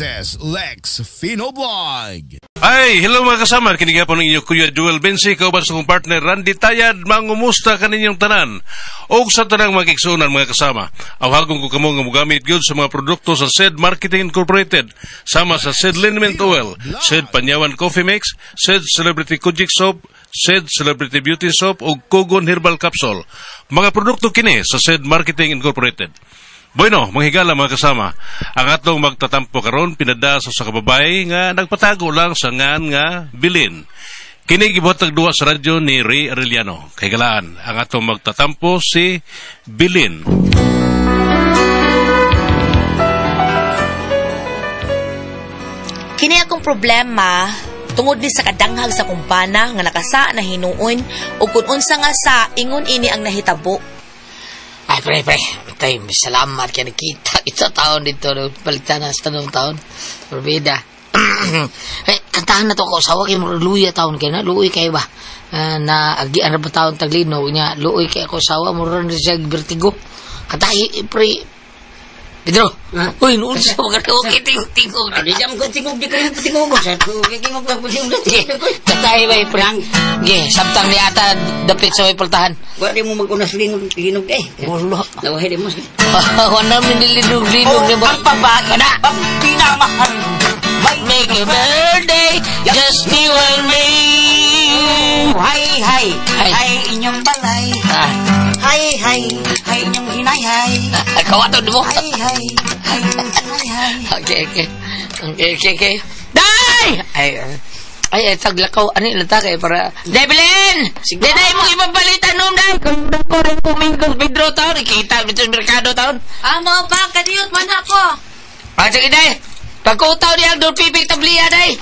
SLEX Fino Vlog. Ay, hello mga kasama. Kini gyapon ng inyong Kuya Joel Bensi, kauban sa kong partner Randy Tayad, mangumusta kaninyong tanan. Og sa tanang mga igsuonan, mga kasama. Awhagon ko kamo nga mogamit gyud sa mga produkto sa SED Marketing Incorporated, sama sa SED Liniment Oil, SED Panyawan Coffee Mix, SED Celebrity Kojic Soap, SED Celebrity Beauty Soap ug Kogon Herbal Capsule. Mga produkto kini sa SED Marketing Incorporated. Bueno, manghigala mga kasama. Ang atong magtatampo karon pinada sa usa ka babae nga nagpatago lang sa ngan nga Bilin. Kini gibuhatag duwa sa radyo ni Ray Arellano. Kay galaan, ang atong magtatampo si Bilin. Kini akong problema tungod ni sa kadanghag sa kumpana nga nakasa na hinuon ug kun unsa nga sa ingon ini ang nahitabo. Ay, pre, pre. Tay, salamat kay nakita ito taon dito. Balitan na sa tanong taon. Probida. Eh, kantahan na to ko. Sawa kay murag luya taon kay na. Luoy kay ba? Na agian ra ba taon taglino nya. Luoy kay ako sawa. Murag na siya vertigo. Kantahi, pre. Pedro. Uy, noon siya mga okay, tingog, tingog. Di jam ko tingog di kayo tingog. Sa tingog ko tingog. Kantahi ba, pre? Ge, samtang ni ata dapit sa may pultahan. Wa di mo magunas linog linog eh. Wala. Lawahi di mo. Wala man nilinog-linog ni mo. Ang babae Kana. ang pinamahal. Make a birthday, just you and me. Hay hay Hay. hay inyong balay. Ah, Hay hay hay inyong hinayhay. kawaton mo. Hay hay hay inyong hinayhay. Okay. Okay. Day! Ay, ay, ay, taglakaw. Ano yung lata kay para... Day, Belen! Day, day, mong ibabalitan noon, day! Kung ko rin pumingkong Pedro taon, ikita dito sa merkado taon. Ah, mga pa, kadiyot man ako. Ah, sige, day! Pagkutaw niya ang doon pipig tabliya, day!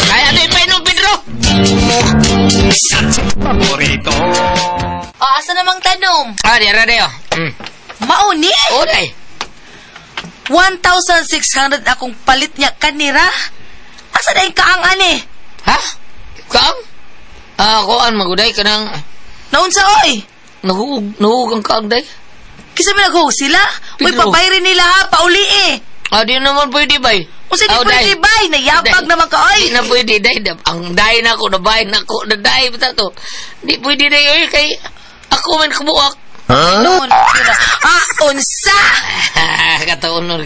Ay, ano ipainom, Pedro? O, asa namang tanom? Ah, di, ara, day, oh. Mauni? Oh, day. 1,600 akong palit niya kanira. Asa na yung kaang ani? Ha? Kaang? Ah, kuan, maguday ka ng... Naunsa, oy? Nahuog ang kaang, day. Kisa may naghuog sila? Uy, Pedro. pabayri nila ha, pauli eh. Ah, di naman pwede, bay. Unsa di Ah, pwede, day. bay? Nayabag Day. naman ka, oy. Di na pwede, day. Ang day na ako, nabay na ako, naday ba to? Di pwede, day, oy, kay ako man kumuak. Noon, ah, unsa? Kataon nun,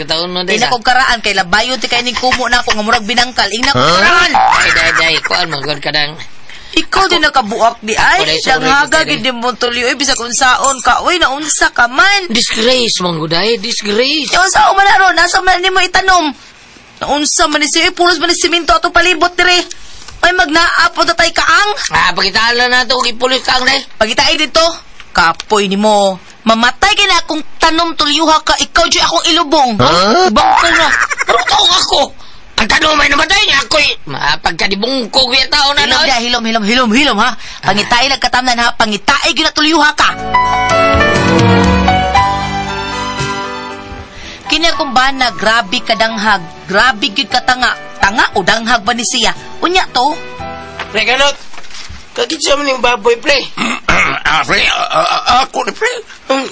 day. Di na kong karaan kay labayon ti kay ning kumo na ako nga murag binangkal. Ingna ko karaan. Day, day, day, kuan man, kuan ka nang... Ikaw din nakabuak di ay. Ako, day, sorry, Danghaga sorry. gid di mo tuloy oy bisag unsaon ka. Uy, naunsa ka man. Disgrace, man, guday, disgrace. Naunsa man na ron, nasa man nimo itanom. Naunsa man ni siya, pulos man ni simento ato palibot dire. Ay magnaapo na tay kaang. Ah, pakitaan na to, ipulis ka ang day. Pagitae dito. Kapoy nimo. Mamatay ka na akong tanom tulyuha ka. Ikaw jud akong ilubong. Huh? Bangko na. Pero taong ako. Ang tanong may namatay niya ako'y mapagkadibungkog yung tao na Hilom noon. dia, hilom, hilom, hilom, hilom ha. Pangitae nagkatamnan ha. Pangitae gyud na tulyuha ka. Kini akong bana, grabe kadanghag. Grabe gyud katanga. Tanga o danghag ba ni siya? Unya to. Pre, ganot. Kakit siya man yung baboy, pre. Ah, pre, ako ni pre.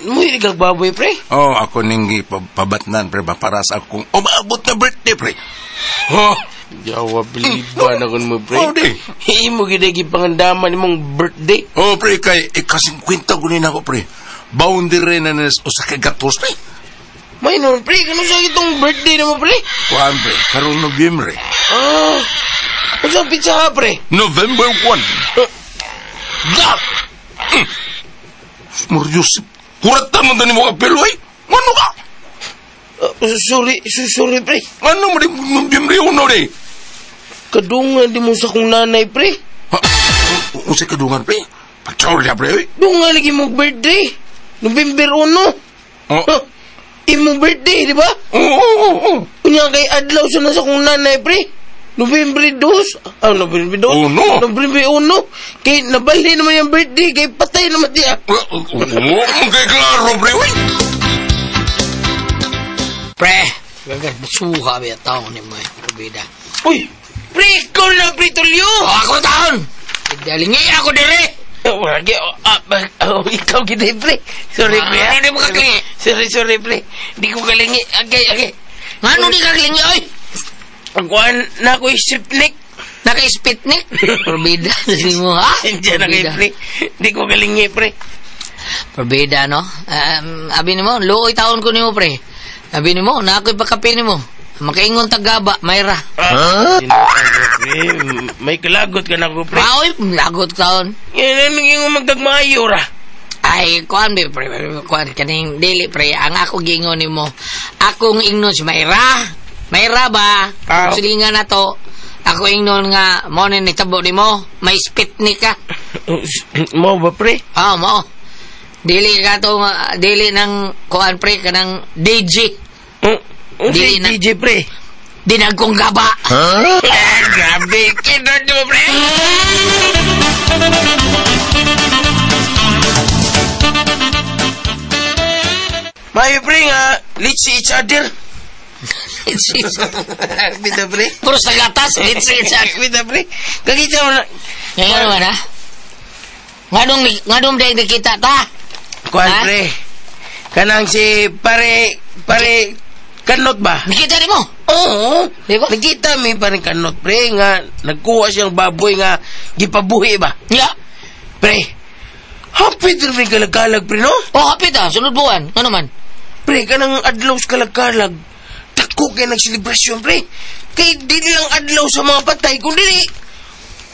Muhilig kag baboy, pre. Oh, ako ning pabatnan pre ba para sa akong umaabot na birthday pre. Oh, Yawa, biliban ako mo, pre. Oh, di. Imo gid gipangandaman imong birthday. Oh pre, kay ika-50 ko ako pre. Boundary na nis usa ka gatos pre. May noon, pre. Kano sa itong birthday na mo, pre? Kuan pre, karong Nobyembre. Ah, unsa pizza ha, pre? November 1. Ga! Murius, kurat man mo apelo ay. Ano ka? Sorry, sorry, pre. Ano mo di Nobyembre 1 di? Kadungan di mo sa kong nanay, pre. Ha? Unsa kadungan pre? Pagchorya pre. Oy. Dungan lagi mo birthday. November 1. Oh. Huh? Imong birthday, di ba? Oo. Unya kay adlaw sa nasa kong nanay, pre. November 2. Ah, November 2. Oh, no. November 1. Kay nabali naman yung birthday, kay patay naman siya. Oo, kay klaro pre. Uy. Pre, gagas basuha ba yung taon ni mo, Rubida. Uy, pre, ikaw na, pre, tulyo. Oh, ako taon! Dalingi ako dire! Oh, ikaw gid pre. Sorry, pre. Ano di mo kakalingi? Sorry, sorry, pre. Di ko kalingi. Okay, okay. Ngano di kakalingi, oy? Ang kuan na ko isipnik. Naka-spitnik? Probida sa mo, ha? Diyan na kay pre. Di ko galingi, pre. Probida, no? Abi nimo, luoy taon ko nimo, pre. Abi nimo, na ako'y pagkape nimo. Makaingon tagaba, mayra. Huh? Pre, may kalagot ka na ko, pre. Maoy, lagot taon. Yan, naging magdagmayo ra. Ay, kuan be, pre, kuan kaning dili pre, ang ako giingon nimo. Akong ingnon si Mayra. Mayra ba? Ah. Silingan na to. Ako ingnon nga mo ni nitabo nimo, may spitnik ka. Mo ba, pre? Ah, mo. Dili ka to, dili ng kuan pre kanang DJ. Dili na DJ, pre. Dinagkong gaba. Huh? Grabe, kinod mo, pre. Mayo, pre, nga, let's see each other. Let's see each other. Bida, pre. Puro sa gatas, let's see each other. Bida, pre. Kakita mo na. Ngayon naman, ha? Nganong dahil nakita ta? Kuan, pre. Kanang si pare, Kanot ba? Nakita ni mo? Oo. Di ba? Nakita mi pare Kanot, pre, nga nagkuha siyang baboy nga gipabuhi ba? Yeah. Pre, happy din may kalagkalag, pre, no? Oh, happy ta. Sunod buwan. Ano man? Pre, kanang adlaw sa kalagkalag, dako kay nagselebrasyon, pre. Kay di lang adlaw sa mga patay, kundi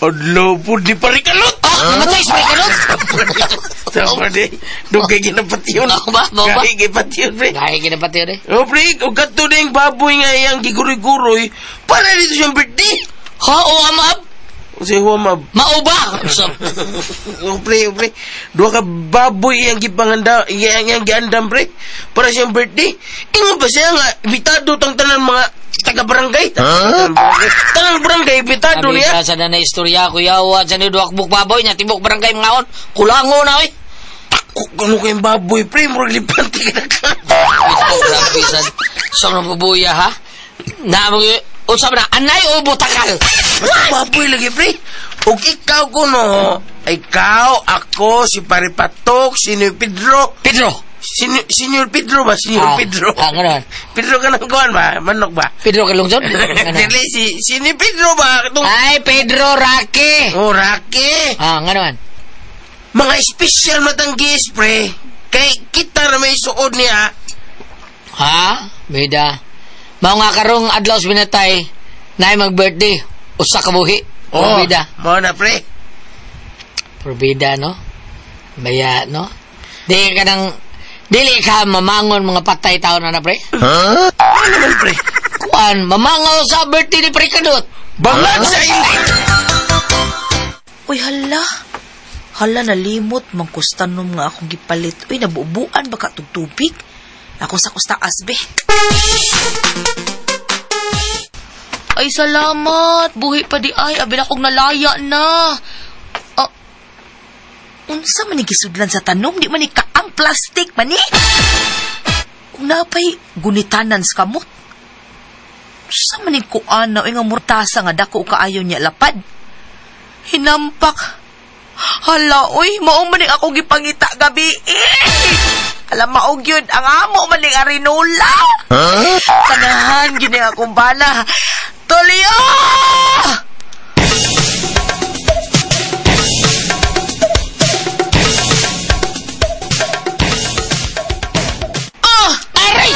adlaw po di pare Kanot. Ah, namatay si pare Kanot? Sama di. Doon kay ginapatyon. Ba? Ba? Kay ginapatyon, pre. Kay ginapatyon, eh. Oh, pre, kung kato na yung baboy nga iyang giguroy-guroy, para dito siyang birthday. Ha, o amab? Si Huamab. Mauba! Oh, pre, oh, pre. Duha ka baboy iyang gipanganda, iyang giandam, pre. Para siyang birthday. Ingon ba siya nga, ibitado tang tanan mga taga-barangay. Huh? Tanang barangay, ibitado niya. Sa na na istorya, kuya, wa, sa ni duwak buk baboy niya, tibok barangay mga on. Kulango na, oy. Ano kayong baboy, pre? Murag lipante ka na ka. Grabe, sa nabubuya, ha? Na, usap na, anay o butakal? Basta baboy lagi, pre. Ug ikaw ko, no? Ikaw, ako, si Pare Patok, si Senyor Pedro. Pedro? Senyor Pedro ba? Senyor Pedro. Ah, gano'n. Pedro ka ng kuwan ba? Manok ba? Pedro ka lungsod? Dili, si Senyor Pedro ba? Itong... Ay, Pedro Rocky. Oh, Rocky. Ah, gano'n. Mga espesyal matanggis, pre. Kay kita na may suod niya. Ha? Bida. Mao nga karong adlaw sa binatay, naay mag-birthday, usa ka buhi. Oh, Probida. mao na, pre. Probida, no? Baya, no? Di ka nang, dili ka mamangon mga patay tao na pre. Huh? Ano naman, pre? Kuan, mamangaw sa birthday ni Pre Kanot. Bangag sa ili! Uy, hala. Hala, nalimot. Mangkustanom nga akong gipalit. Uy, nabubuan baka tubig. Ako sa kustaas, be. Ay, salamat. Buhi pa di ay. Abi na kong nalaya na. Unsa man ni gisudlan sa tanom? Di man ni kaang plastic man ni. Kung napay gunitanan sa kamot. Unsa man ni kuan na nga murtasa nga dako kaayo niya lapad. Hinampak. Hala, oy, mao man ning ako gipangita gabi. Eh! Alam, maog yun. Ang amo man ning arinola. Huh? Kanahan, gini akong bala. Tulio! Ah! Aray!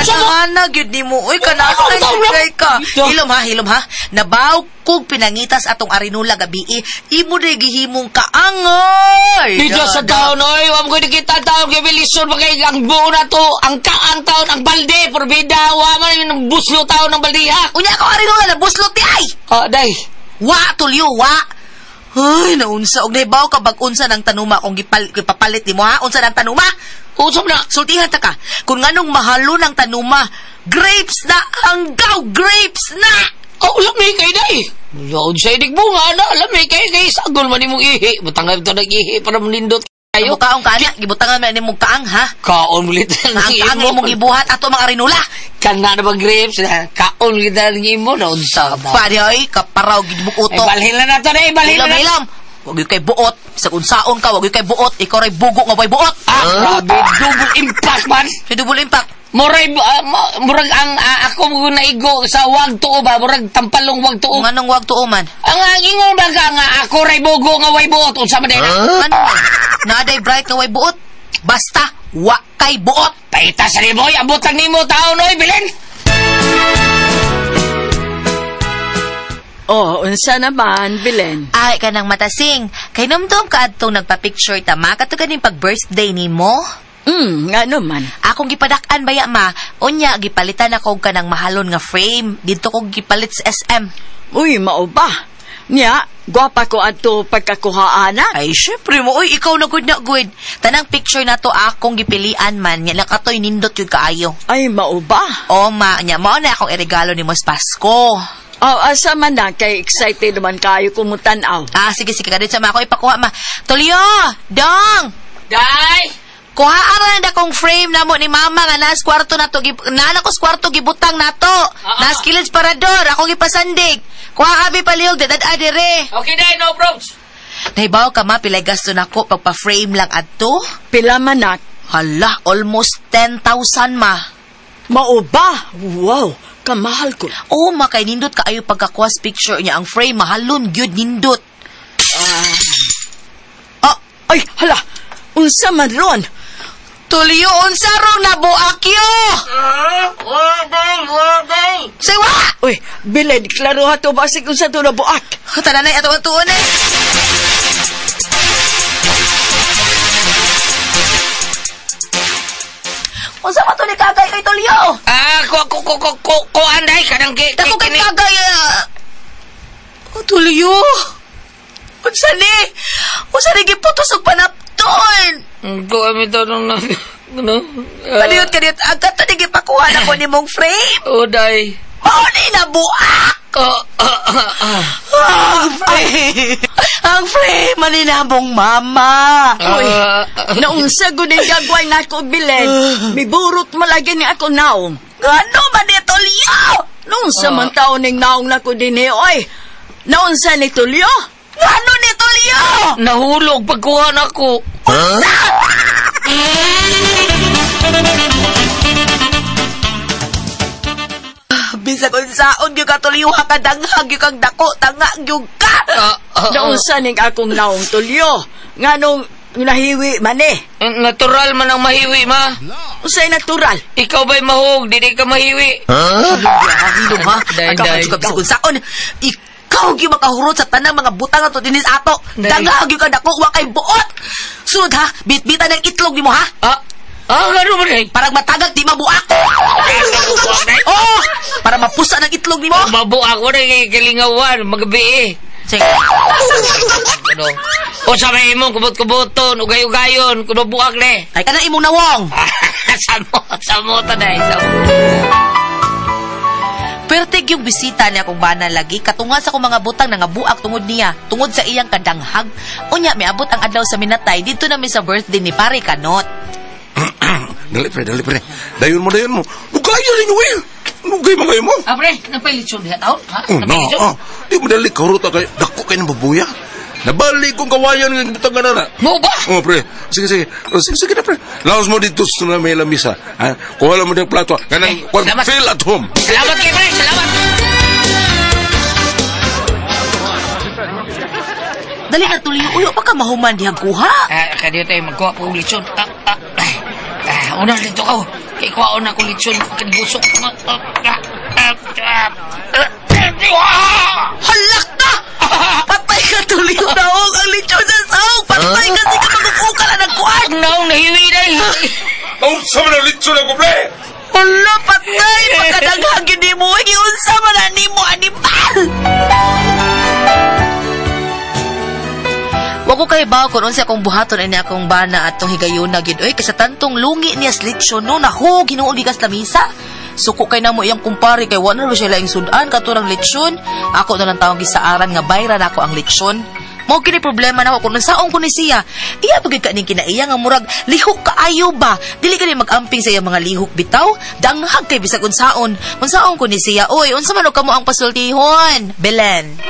Kana gyud nimo oy kana kay ka. Hilom ha, hilom ha. Nabaw kog pinangitas atong arinula gabi. Imo day gihimong kaangoy. Dito sa taon oy, wa mo koy nakita taon kay bilisod ba kay ang buo na to, ang kaang taon, ang balde, porbida, wa man yung buslo taon ng baldiha. Unya ako arinula na buslo ti ay. Ah, day. Wa tulyo wa. Ay, naunsa og nahibaw ka bag unsa ng tanuma kung gipapalit nimo ha? Unsa ng tanuma? Usap na. Sultihan ta ka. Kung nganong mahalo ng tanuma, grapes na hanggaw, grapes na! Oh, lami kay day. Yaon sa inig bunga na, lami kay kay sagol man imong ihi. Butangay to nag-ihi para manindot kayo. Kaong ka na, gibutangan man nimong kaang ha. Kaon ulit Ang kaang imong gibuhat ato mga arinula. Kana na ba grapes na kaon kita ng imo na unsa ka. Pare ay kaparaw gid mo utok. Ay balhin na nato day, balhin na. Hilom. Wag kay buot, sa unsaon ka, wag kay buot, ikaw ray bugo nga way buot. Ah, grabe, double impact man. Si double impact. Murag murag ang ako mo naigo sa wag tuo ba, murag tampalong wag tuo. Nganong wag tuo man? Ang ingon ba ka nga ako ray bugo nga way buot unsa man din? Ano man? Naaday bright nga way buot. Basta wa kay buot. Paita sa liboy, abot lang nimo taon oy, Belen. Oh, unsa naman, Belen? Ay, kanang matasing. Kay numdum ka adtong nagpa-picture ta ma kato ganing pag-birthday nimo. Nga naman. Akong gipadak-an baya ma. Unya gipalitan ako og kanang mahalon nga frame. Didto ko gipalit sa SM. Uy, mao ba? Nya, gwapa ko adto pagkakuha ana. Ay, syempre mo. Uy, ikaw na good na good. Tanang picture na to akong gipilian man. Nya lang katoy nindot yun kaayo. Ay, mao ba? O ma, nya mao na akong iregalo ni Mos Pasko. Oh, asa man na kay excited naman kayo kumutan-aw. Ah, sige, sige. Kadto sa ma ako ipakuha ma. Tulyo! Dong! Day! Kuha ara na akong frame namo ni mama nga naas kwarto nato naa ko sa kwarto gibutang nato. Naas kilid parador akong gipasandig. Kuha abi palihog dadad dire. Okay, day, no probs. Nahibaw ka ma pilay gasto nako pagpa-frame lang adto. Pila man na? Hala, almost 10,000 ma. Mao ba? Wow, kamahal ko. Oh, ma kay nindot kaayo pagkakuha sa picture niya ang frame mahalon gyud nindot. Ay, hala. Unsa man ron? Tulyo unsa rong nabuak yo? Say wa. Uy, Belen, klaro ha to basig unsa to nabuak. Tanan ay ato ang tuon eh. Unsa man to ni kagay kay Tulyo? Ah, ko ko ko ko ko ko anday kanang ki Dako kay kagay. Oh, Tulyo. Unsa ni? Unsa ni giputos og panapton? Ko ami to nung ano? Kadiyot kadiyot agad to ni gipakuha na ko nimong frame. Oh, day. Mao ni nabuak. Oh, ah. Ang frame. Ang frame maninamong mama. Uy, naunsa gud ning gagawin nako, Belen. Miburot malagi ni ako naong. Ngano man ni Tulyo? Naunsa man taon ning naong nako dinhi, oy. Naunsa ni Tulyo? Ngano ni Tulyo? Nahulog pagkuha nako. Bisag unsaon gyud ka Tulyo ha ka danghag gyud kang dako tanga gyud ka. Naunsa ning akong naong Tulyo? Nganong nahiwi man eh? Natural man ang mahiwi, ma. Unsay natural? Ikaw ba'y mahog? Dili ka mahiwi. Hilom ha. Day, Ikaw day. ka bisag unsaon. Ikaw gyud makahurot sa tanang mga butang ato dinis ato. Day. Danghag gyud ka dako wa kay buot. Sunod ha, bitbitan ng itlog nimo ha. Ngano man eh? Parang matagag di mabuak. Oh, para mapusa ng itlog nimo. Mabuak ko na kay kalingawan, magabi eh. Sige. Ano? O sa may imong kubot-kuboton, ugay-ugayon, kung mabuak na eh. Ay kanang imong nawong. Samo ta day. Samo. Pertig yung bisita niya kung bana lagi, katunga sa kong mga butang nangabuak tungod niya, tungod sa iyang kadanghag. Unya, miabot ang adlaw sa minatay, dito namin sa birthday ni Pare Kanot. Dali pre, dali pre. Dayon mo, dayon mo. Lugayan ninyo eh. Lugay mo kayo mo. Ah, pre, napay-lechon diha taon? Ha? Oh, no. Napay-lechon? Ah, di mo dali karuta kayo. Dako kayo ng babuya. Nabalik kong kawayan ng butang ka na. Mo ba? Oh, pre. Sige, sige. Oh, sige, sige na, pre. Laos mo dito sa may lamisa. Ha? Kuha lang mo ng plato. Ganang, Eh, kwan, salamat. feel at home. Salamat kay pre, salamat. Dali na tuloy, uyo pa ka mahuman dihang kuha. Ah, kadiyo tayo magkuha po og lechon. Una dito ka. Kay kuha na ko lechon, kanibusok. Halak ka! Patay ka tuloy naong ang lechon sa sahog. Patay ka, sige magukuka na ng kuan. Naong nahiwi na. Naunsa man ang lechon ako, pre! Hala, patay! Pagkadaghag yun ni mo, giunsa man na nimo, animal! Wa ko kay bawo kung unsa akong buhaton ani akong bana atong higayuna gid oy kasi tantong lungi niya sa lechon no naho Ginoo gikas lamisa. Suko kay namo iyang kumpare kay wa na siya laing sudan katurang lechon. Ako na lang tawag gisaaran nga bayran ako ang lechon. Mao kini problema nako kung unsaon ko ni siya. Iya pa gyud ka ning kinaiya nga murag lihok kaayo ba. Dili kani mag-amping sa iyang mga lihok bitaw. Danghag kay bisag unsaon. Unsaon ko ni siya. Oy, unsa man og kamo ang pasultihon? Belen.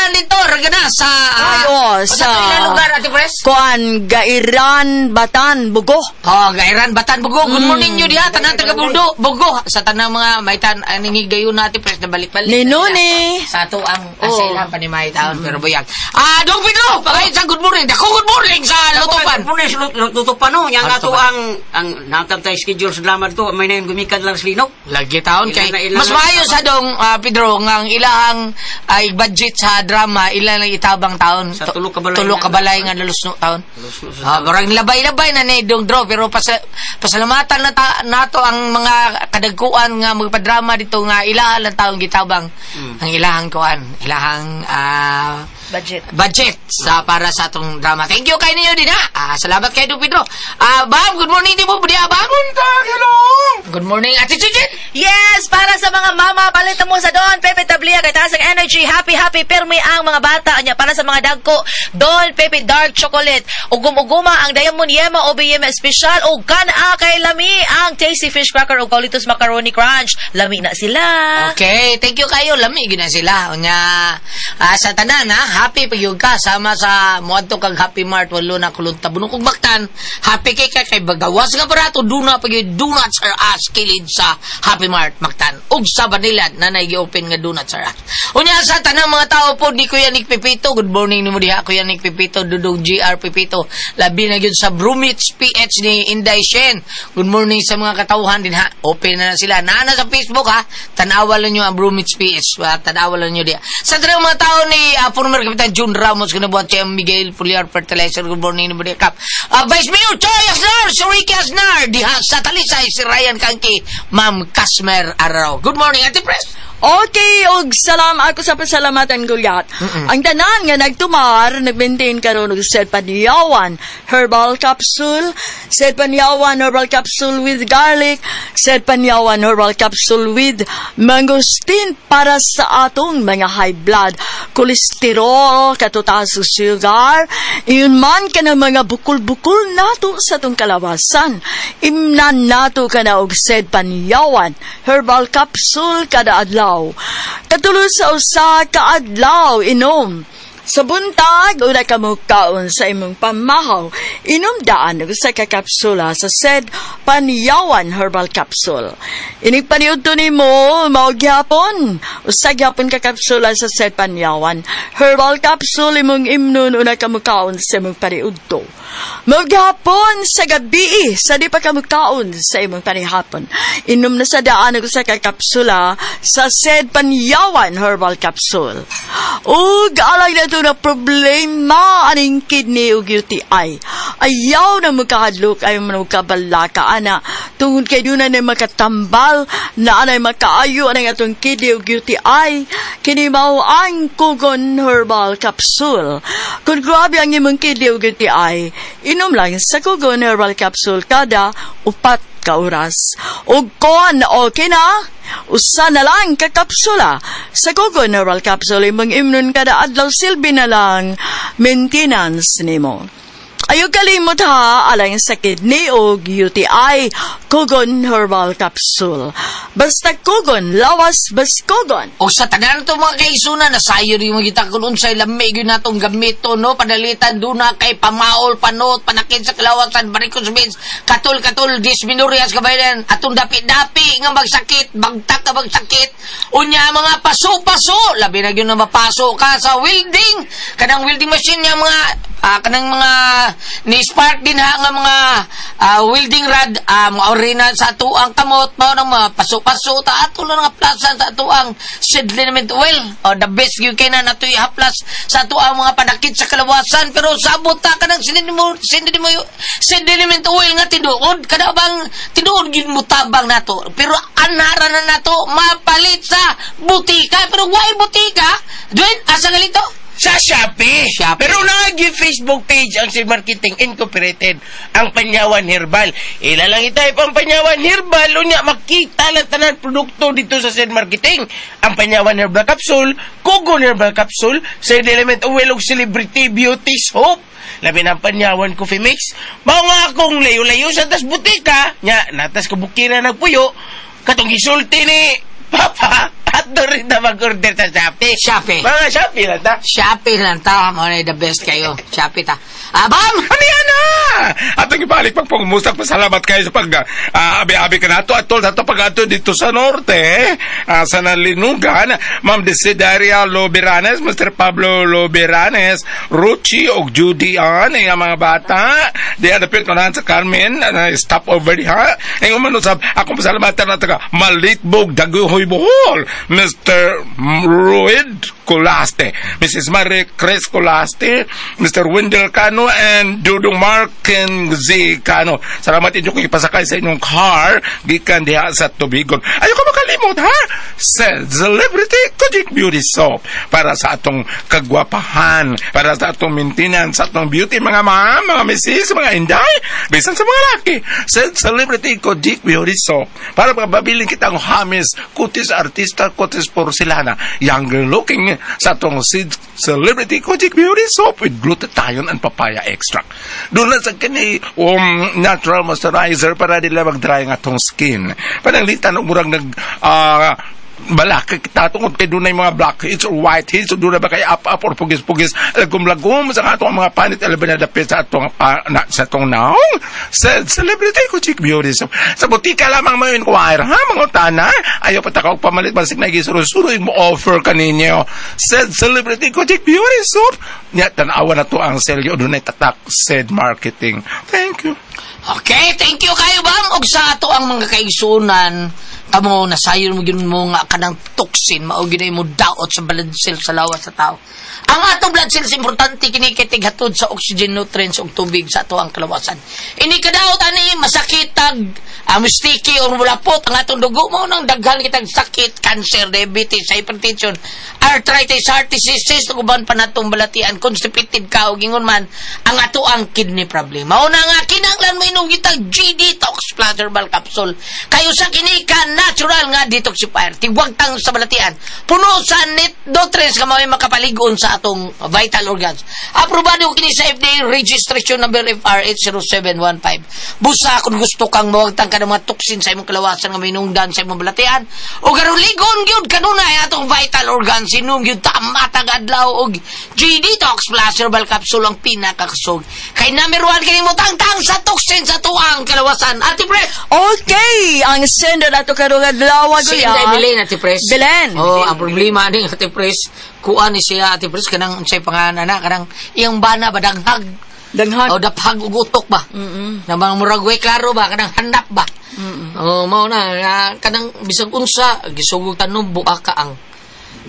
tanan dito, ragana sa Ay, oh, sa ilang lugar, Ate Pres? Kuan, Gairan, Batan, Bugo. Oh, Gairan, Batan, Bugo. Good morning nyo diha, tanan taga Bugo, Bugo. Sa tanang mga may tan aning higayon na, Ate Pres, na balik-balik. Ni Nuni. Sa ato ang Oh. sa ilang panimay taon, pero buyag. Ah, Dong Pedro, pagayon sa good morning. Dako good morning sa Lutupan. Good morning sa Lutupan, no. Yang Ah, ato Lutupan. ang natang tayo schedule sa drama dito, may na yung gumikan lang sa linog. Lagi taon kay Ilan na ilan mas na- maayo sa dong Pedro nga ang ilahang ay budget sa drama ilan lang itabang taon. Sa tulo ka balay Tulo nga- ka balay nga nalusno taon. Nalusno sa Ah, murag labay-labay na ni dong draw pero pasalamatan na nato ang mga kadagkuan nga magpadrama dito nga ilahan lang taong gitabang ang ilahang kuan, ilahang Budget. budget sa para sa atong drama. Thank you kay ninyo din ha. Ah, salamat kay Dong Pedro. Ah, Bam, good morning din mo diha, Bam. Hello! Good morning, Ate Chichit. Yes, para sa mga mama, palit mo sa Don Pepe Tablia kay taas ang energy, happy happy permi ang mga bata anya para sa mga dagko, Don Pepe Dark Chocolate, ugum-uguma ang Diamond Yema OBM Special ug kan-a kay lami ang Tasty Fish Cracker ug Colitos Macaroni Crunch. Lami na sila. Okay, thank you kayo. Lami gyud na sila. Unya sa tanan ha, happy pagyud ka sama sa moadto kag Happy Mart walo na kulong tabunok ug Baktan. Happy kay ka kay bagawas nga barato duna pagyud Donuts R Us kilid sa Happy Mart Mactan ug sa Banilad na gi-open nga Donuts R Us. Unya sa tanang mga tao po ni Kuya Nick Pepito, good morning nimo diha Kuya Nick Pepito, Dudong GR Pepito. Labi na gyud sa Brumits PH ni Inday Shen. Good morning sa mga katawhan din ha. Open na, na sila. Naa na sa Facebook ha. Tanawa lang nyo ang Brumits PH. Tanawa lang nyo diha. Sa tanang mga tao ni former Kapitan June Ramos, kinabuhat siya Miguel Puliar Fertilizer. Good morning nimo diha Kap. Vice Mayor Choy Aznar, si Ricky Aznar diha sa Talisay, si Ryan Kangki, Ma'am Kasmer Araro. Good morning, Ate Pres. Okay, og salam ako sa pasalamatan Gulyat. Ang tanan nga nagtumar, nag-maintain karon og Sed Panyawan herbal capsule, Sed Panyawan herbal capsule with garlic, Sed Panyawan herbal capsule with mangosteen para sa atong mga high blood, cholesterol, katutaas ug sugar, iyon man ka ng mga bukol-bukol nato sa atong kalawasan. Imnan nato ka na og Sed Panyawan herbal capsule kada adlaw. Katulo sa usa ka adlaw inom. Sa buntag, una ka kaon sa imong pamahaw, inom daan og usa ka kapsula sa Sed Panyawan Herbal Capsule. Inig paniudto nimo mao gyapon, usa gyapon ka kapsula sa Sed Panyawan Herbal Capsule imong imnon una ka mukaon sa imong paniudto. Mao gyapon sa gabi, sa di pa ka mukaon sa imong panihapon. Inom na sa daan og usa ka kapsula sa Sed Panyawan Herbal Capsule. Ug alay na to na problema aning kidney ug UTI. Ayaw na magkahadlok, ayaw man magkabalaka, ana. Tungod kay doon na makatambal, na anay makaayo anang atong kidney ug UTI, kini mao ang Kugon Herbal Capsule. Kung grabe ang imong kidney ug UTI, inom lang sa Kugon Herbal Capsule kada 4 ka oras. Ug kon okay na, usa na lang ka kapsula. Sa Kugon Herbal Capsule, imong imnon kada adlaw silbi na lang maintenance nimo. Ayaw kalimot ha, alang sa kidney o UTI, Kugon Herbal Capsule. Basta Kugon, lawas bas Kugon. O sa tanan to mga kaisuna, nasayo rin mo kita kung unsay lami gyud natong gamito, no? Padalitan duna kay pamaol, panot, panakit sa kalawasan, varicose veins, katul-katul, dysmenorrhea sa kabayan, atong dapi-dapi nga magsakit, bagtak ka magsakit, unya mga paso-paso, labi na gyud na mapaso ka sa welding, kanang welding machine nga mga, kanang mga ni spark din ha nga mga welding rod, maori na sa atuang kamot mao nang mga paso-paso ta ato lang nga plasan sa atuang seed liniment oil o the best gyud kay na natoy haplas sa atuang mga panakit sa kalawasan pero sabot ta kanang seed liniment oil nga tinuod kada bang tinuod gyud mo tabang nato pero anara na nato mapalit sa butika pero why butika Dwayne asa galito? Sa Shopee. Shopee. Pero naagi Facebook page ang si Marketing Incorporated, ang Panyawan Herbal. Ila lang i-type ang Panyawan Herbal, unya makita lang tanan produkto dito sa Sid Marketing. Ang Panyawan Herbal Capsule, Kugon Herbal Capsule, Sid Element Oil ug Celebrity Beauty Soap. Labi na ang Panyawan Coffee Mix. Mao nga akong layo-layo sa tas butika, nya natas kabukira nagpuyo, katong gisulti ni Papa, ato rin na mag-order sa Shopee. Shopee. Mga Shopee lang ta. Shopee lang ta. Mo na the best kayo. Shopee ta. Bam! Ano yan na? Atong ibalik pagpangumusta, pasalamat kayo sa pag abi-abi ka nato atol sa pag-ato dito sa norte, sa Nalinugan, Ma'am Desideria Loberanes, Mr. Pablo Loberanes, Ruchi og Judy Ann, ang mga bata, di adapit ko sa Carmen, stop over diha. Ang umano sab, akong pasalamatan na taga Malitbog, Daguhoy, Bohol, Mr. Ruid Colaste, Mrs. Marie Chris Colaste, Mr. Wendell Cano, and Dudong Mark Z. Cano. Salamat inyo kung ipasakay sa inyong car gikan diha sa Tubigon. Ayaw ko makalimot, ha? Sa Celebrity Kojic Beauty Soap para sa atong kagwapahan, para sa atong maintenance, sa atong beauty, mga ma'am, mga misis, mga inday, bisan sa mga laki. Sa Celebrity Kojic Beauty Soap para mababilin kita ang hamis, kutis artista, kutis porcelana, younger looking sa atong Celebrity Kojic Beauty Soap with glutathione and papaya extract. Doon lang sa kini natural moisturizer para dili mag-dry ang atong skin. Pananglitan og murag nag balak kita tungod kay dunay mga blackheads or whiteheads o dunay ba kay up-up or pugis-pugis lagom-lagom sa atong mga panit alaban na dapit sa atong sa atong naong sa Celebrity Kojic Beauty Soap. Sa butika lamang mo inquire ha mga utana, ayaw pa takaw pamalit basig na gisuro-suro mo offer kaninyo sa Celebrity Kojic Beauty Soap. Nya tan-awa na to ang selyo dunay tatak said marketing. Thank you. Okay, thank you kayo, Bam. Og sa ato ang mga kaigsunan, kamo nasayon mo gyud mo nga kanang toxin mao gyud mo daot sa blood cell sa lawas sa tao. Ang atong blood cells importante kini kay tighatod sa oxygen, nutrients ug tubig sa ato ang kalawasan. Ini kadaot ani masakit tag sticky or mulapot ang atong dugo mao nang daghan kitag sakit, cancer, diabetes, hypertension, arthritis, heart disease, ug uban pa natong balatian, constipated ka og ingon man ang ato ang kidney problem. Mao na nga kinahanglan mo inom kitag G Detox Plus Herbal Capsule. Kayo sa kini ka natural nga detoxifier, tigwagtang sa balatian, puno sa nutrients nga mao'y makapaligon sa atong vital organs. Aprobado kini sa FDA registration number FR 80715. Busa kung gusto kang mawagtang ka ng mga toxin sa imong kalawasan nga minungdan sa imong balatian o karon ligon gyud kanunay atong vital organs, inom gyud tamatag adlaw og G Detox Plus Herbal Capsule ang pinakakusog. Kay number 1 kini mo tangtang sa toxin sa tuang kalawasan. Ate Pres. Okay, ang sender ato karong adlaw Si Inday Belen, Ate Pres. Belen. Oh, ang problema ni Ate Pres, kuan ni siya Ate Pres kanang unsay pangalan na kanang iyang bana ba danghag. Danghag. O daphag og utok ba. Na mga murag way klaro ba kanang hanap ba. Oh, mao na kanang bisag unsa gisugog tanom buak ka ang.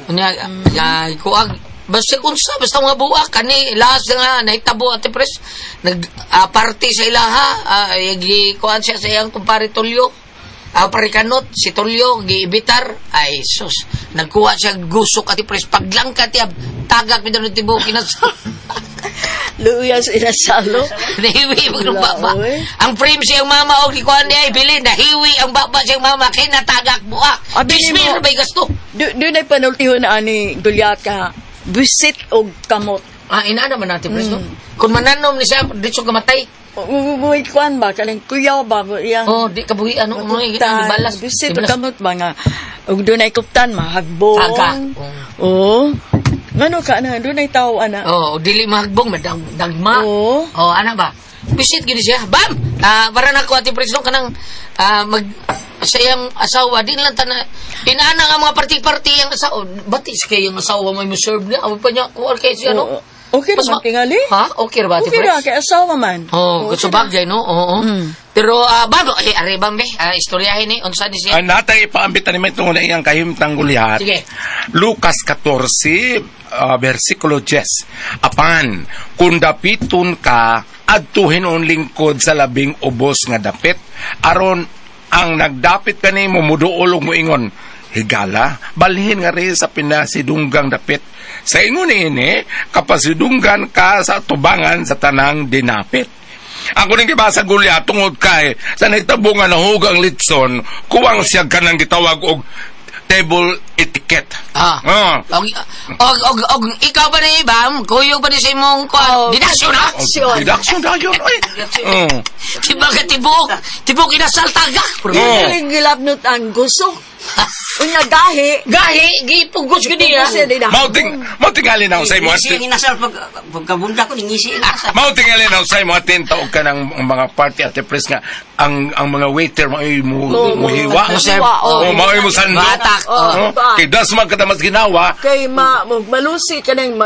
Unya kuag basta unsa basta mga buak kani last nga nahitabo Ate Pres nag party sa ilaha gikuan siya sa iyang kumpare Tulio. Parikanot si Tulio giibitar ay sus nagkuha siya gusok Ate Pres paglangka tiya tagak bitaw ni tibuok kinas. Luya sa inasalo. Nahiwi ang baba. Ang frame siyang mama og gikuan niya ay bilin nahiwi ang baba siyang mama kay natagak buak. Bismil bay gasto. Doon ay panultihon na ani Gulyat ka. Busit og kamot. Ina naman natin Pres no. Kung mananom ni siya dito kamatay. Uy, kuan ba kaning kuyaw ba yang. Oh, di kabuhi ano mo balas. Busit og kamot ba nga og doon ay kuptan mahagbong. Taga. Oh. Ngano ka na doon ay tao ana. Oh, dili mahagbong madang dagma. Oh. Oh, ana ba? Bisit gid siya. Bam. Para nako Ate Pres no kanang mag sa iyang asawa din lang tana inaana nga mga party-party ang asawa. Bati sa kay ang asawa mo serve niya. Aw pa niya kuan kay siya no. Okay naman tingali. Ha? Okay ra ba Ate Okay Pres? ra kay asawa man. Oh, okay bagay no. Oo. Pero bago ay are bam be, istoryahin ni unsa ni siya. Ay natay ipaambit ni may tungod na iyang kahimtang Gulyat. Sige. Lucas 14 versikulo 10. Apan kung dapiton ka adtuhin on lingkod sa labing ubos nga dapit aron ang nagdapit kanimo muduol og moingon higala balhin nga rin sa pinasidunggang dapit. Sa ingon niini kapasidunggan ka sa tubangan sa tanang dinapit. Ako ning gibasa Gulyat tungod kay sa nahitabo nga nahug ang litson kuwang siya kanang gitawag og table etiquette. Ah. Oh. Og ikaw ba ni Bam? Kuyog ba ni sa imong kuan? Oh, Deduction ha? Deduction. Deduction na yun, oy. Oh. Tiba ka tibok. Tibok inasal taga. Oh. Galing gilabnot ang gusok. Unya gahi. Gahi, gipugos ko niya. Kasi di na. Mao tingali na sa imo Ngisi ang inasal pag pagkabunda ko ngisi ang inasal. Mao tingali na sa imo atin taog ka ng mga party at press nga ang mga waiter maoy mo muhiwa. Mo serve. Oh, Oh, maoy mo sandok. Batak. Oh. Oh, kay das man kada mas ginawa. Kay malusi ka nang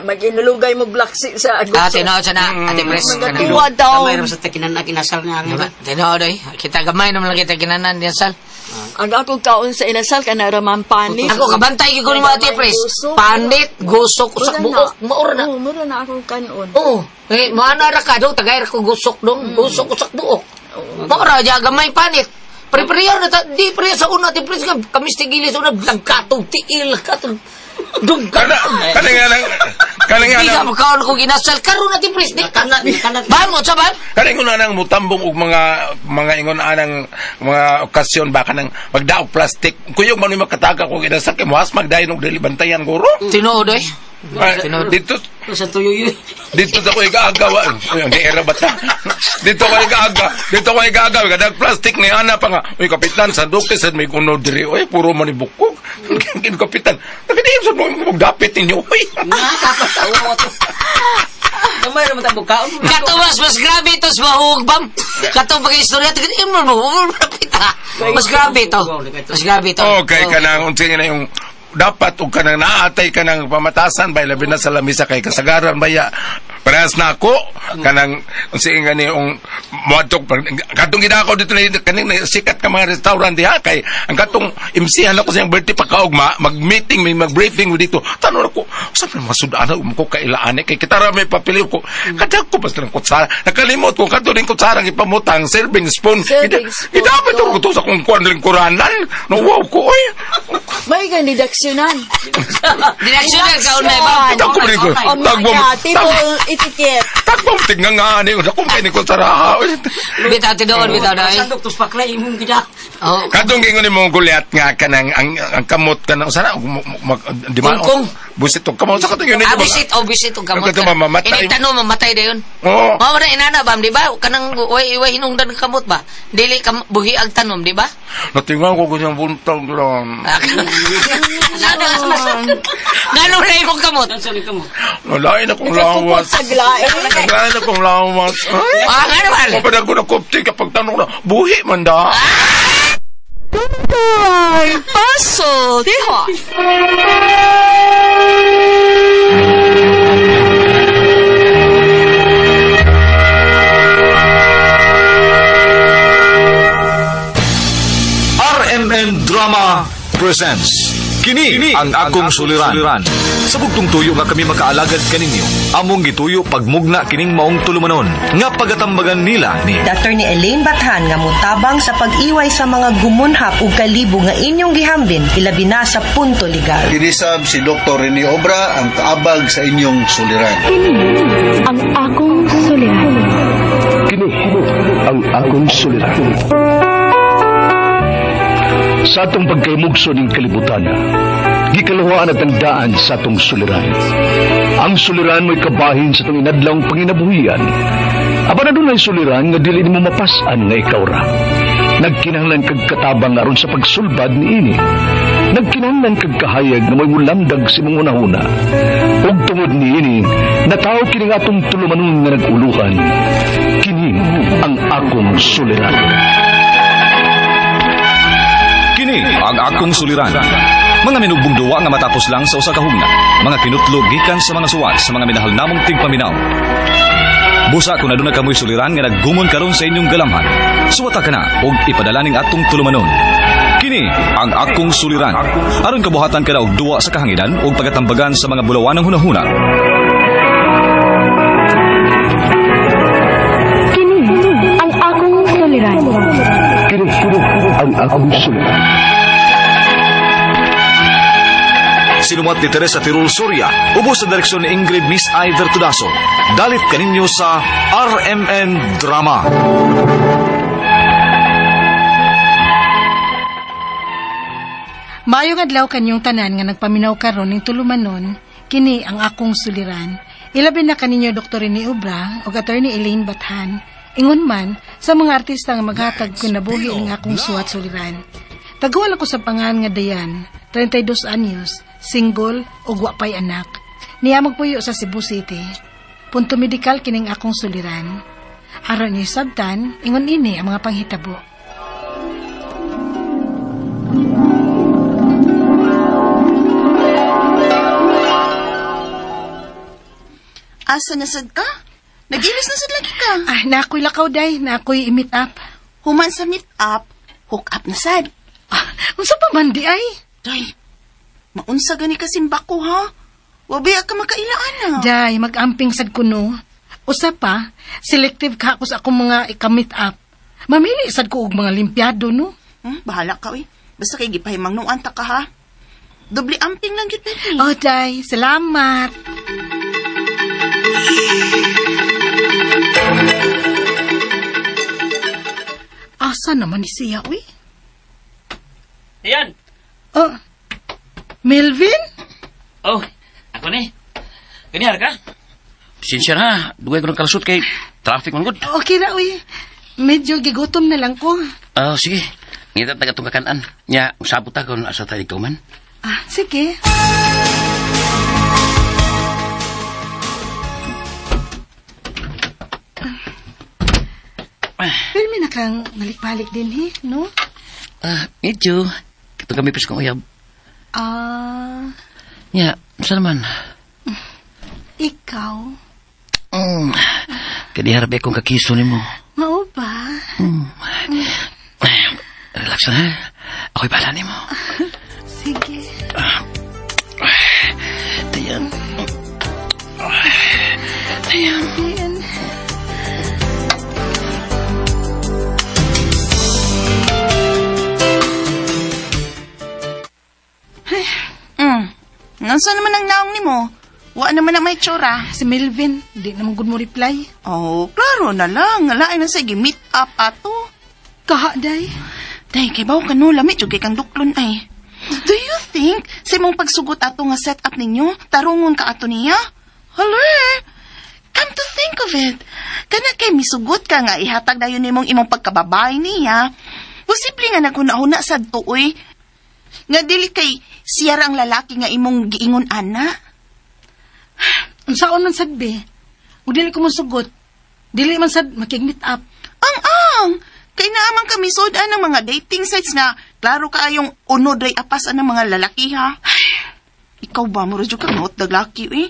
mag-inulugay mo blaksi sa gusto. Ah, tinuod sa na. Ate Pres. Mga tuwa daw. Kamay ra sa takinan inasal nga nga. Tinuod oy. Kita gamay naman lang kita kinanan inasal. Ang akong kaon sa inasal ka na raman panit. Ako kabantay gyud ko nimo Ate Pres. Panit, gusok, usak buok, maor na. Oo, mura na akong kanon. Oo. Eh, maana ra ka dong, tagay ra ko gusok dong, gusok usak buok. Maora ja gamay panit. Pre-prayer na ta, di pre sa una, di pre nga kami tigili sa una, lagkatog tiil, katog dong ka. Kana kana nga nang kana nga Di ka nang makaon kung inasal karon na di pre, di. Kana kana Bamo sa ba? kana ingon anang mutambong og mga ingon anang mga okasyon ba kanang magdaog plastic. Kuyog man makataka kog inasal kay moas magdayon og dili bantayan guro. Tinuod oy. Ay, dito sa tuyo yun. Dito sa ko igaagawa. Uy, ang era ba ta? Dito ko igaaga. Dito ko igaaga. Kadag plastic ni ana pa nga. Uy, kapitan, sa duke sa may kuno diri. Uy, puro man ni bukog. Kin kapitan. Nagadiim sa mo magdapit ninyo. Uy. Nga kapas tawa to. Kamay ra man ta bukaon. Kato mas grabe ito sa bahog bam. Kato pag istorya tigil mo mo pita. Mas grabe ito. Mas grabe ito. Okay, kanang unsa na yung dapat og kanang naatay kanang pamatasan bay labi na sa lamisa kay kasagaran baya parehas na ako kanang unsa nga ni yung moadtok katong gidako dito na kaning sikat ka mga restaurant diha kay ang katong MC-han ako siyang birthday pagkaugma mag-meeting may mag-briefing mo dito tanong ako sa man masud-ana um ko kailaan kay kita ra may papili ko kada ko basta ng kutsara nakalimot ko kadto ning kutsara ang ipamutang serving spoon Serving spoon, Idapat ko to sa kung kuan lingkuranan no wow ko oy. May gandidaksyonan. Direksyonan ka unay bam. Tagpo mo ko. Tagpo mo. Table etiquette. Tagpo mo tingnan nga ani. Ako kay ni kutsara. Bitaw tinuod bitaw na. Sandok tos paklay imong gida. Oh. Katong gingon nimo gulyat nga kanang ang kamot kanang sana di ba? Kungkong. Busit og kamot sa katong yun. Ah, bisit, oh, bisit og kamot. Ang katong mamamatay. Ini tanong mamatay dayon. Oo. Mao na inana bam, di ba? Kanang way way hinungdan ng kamot ba? Dili ka buhi ang tanom, di ba? Natingan ko ganyang buntag lang. Ngano na imong kamot? Nalain akong lawas. Nagkukot sa glae. Nalain akong lawas. Ay. Ah, ngano man? Mapadag ko na kupti kapag tanong na, buhi man da. Tutoy! Puzzle! Diha! RMN Drama presents Kini ang akong suliran. Sa bugtong tuyo nga kami makaalagad kaninyo. Among gituyo pagmugna kining maong tulumanon nga pagatambagan nila ni Dr. ni Elaine Bathan nga motabang sa pag-iway sa mga gumunhap ug kalibo nga inyong gihambin ilabi na sa punto legal. Kinisab si Dr. Rene Obra ang kaabag sa inyong suliran. Kini ang akong suliran. Kini ang akong suliran. Sa atong pagkaymugso ning kalibutan, gikaluhaan at ang daan sa atong suliran. Ang suliran mo'y kabahin sa atong inadlawng panginabuhian. Apan adunay suliran nga dili nimo mapas-an nga ikaw ra. Nagkinahanglan kag katabang aron sa pagsulbad niini. Nagkinahanglan kag kahayag nga mo'y mulamdag sa imong hunahuna. Ug tungod niini, nataw kini nga atong tulumanon nga nag-uluhan. Kini ang akong suliran. Kini ang akong suliran. Mga minugbong duwa nga matapos lang sa usa ka hugna. Mga kinutlo gikan sa mga suwat sa mga minahal namong tigpaminaw. Busa kung aduna kamoy suliran nga naggumon karon sa inyong galamhan. Suwata ka na og ipadala ning atong tulumanon. Kini ang akong suliran. Aron kabuhatan ka na og duwa sa kahanginan og pagatambagan sa mga bulawanang hunahuna. Kini ang akong suliran. Kini ang akong suliran. Sinumat ni Teresa Tirul Soria, ubos sa direksyon ni Ingrid Miss Iver Tudaso. Dalit kaninyo sa RMN Drama. Maayong adlaw kanyong tanan nga nagpaminaw karon ning tulumanon, kini ang akong suliran. Ilabi na kaninyo Dr. Rene Obra ug Attorney Elaine Bathan. Ingon man sa mga artista nga maghatag kinabuhi ning akong suwat suliran. Taguan ako sa pangan nga Dayan, 32 anyos, single ug wa pay anak. Niya magpuyo sa Cebu City. Punto medikal kining akong suliran. Aron niyo sabtan, ingon ini ang mga panghitabo. Asa na sad ka? Nag-ilis na sad lagi ka. Ah, naakoy lakaw day, naakoy i-meet up. Human sa meet up, hook up na sad. Ah, unsa pa man di ay? Day, maunsa gani ka simbako ha? Wabiya ka makailaan na. Day, mag-amping sad kuno. Usa pa, selective ka ako sa akong mga ika-meet up. Mamili sad ko og mga limpyado no. Bahala ka oy. Basta kay gipahimang nuan ta ka ha. Doble amping lang gyud permi. Oh, day, salamat. Asa naman ni siya, uy? Ayan. Oh, Melvin? Oh, ako ni. Ganyan ka? Pasensya na, dugay ko ng kalusot kay traffic man good. Okay ra, uy. Medyo gigutom na lang ko. Oh, sige. Ngita taga itong kakanan. Nya, usabot ta kung asa tayo ikaw man. Ah, sige. Pero may nakang balik-balik din, he, no? Ah, medyo. Katong kami pis kong uyab. Ah. Nya, saan naman? Ikaw? Kadiharap akong kakiso ni mo. Mao ba? Relax na, ha? Ako'y bahala ni mo. Sige. Tayan. Tayan. Tayan. Nansa naman ang naong nimo? Wa naman ang may tsura. Si Melvin, di naman good mo reply. Oh, klaro na lang. Lain na sige, meet up ato. Kaha, day. Day, kay baw ka no, lamit yung kay kang duklon ay. Do you think, sa imong pagsugot ato nga set up ninyo, tarungon ka ato niya? Hala, come to think of it, kana kay misugot ka nga ihatag dayon nimong imong pagkababay niya, posible nga naghuna-huna sad tuoy, nga dili kay siya ang lalaki nga imong giingon ana. Unsaon man sad be? Ug dili ko mosugot. Dili man sad makig-meet up. Ang kay naaman kami sud-an ng mga dating sites nga klaro kaayong unod ray apas ang mga lalaki ha. Ikaw ba mo radyo ka maot daglaki eh?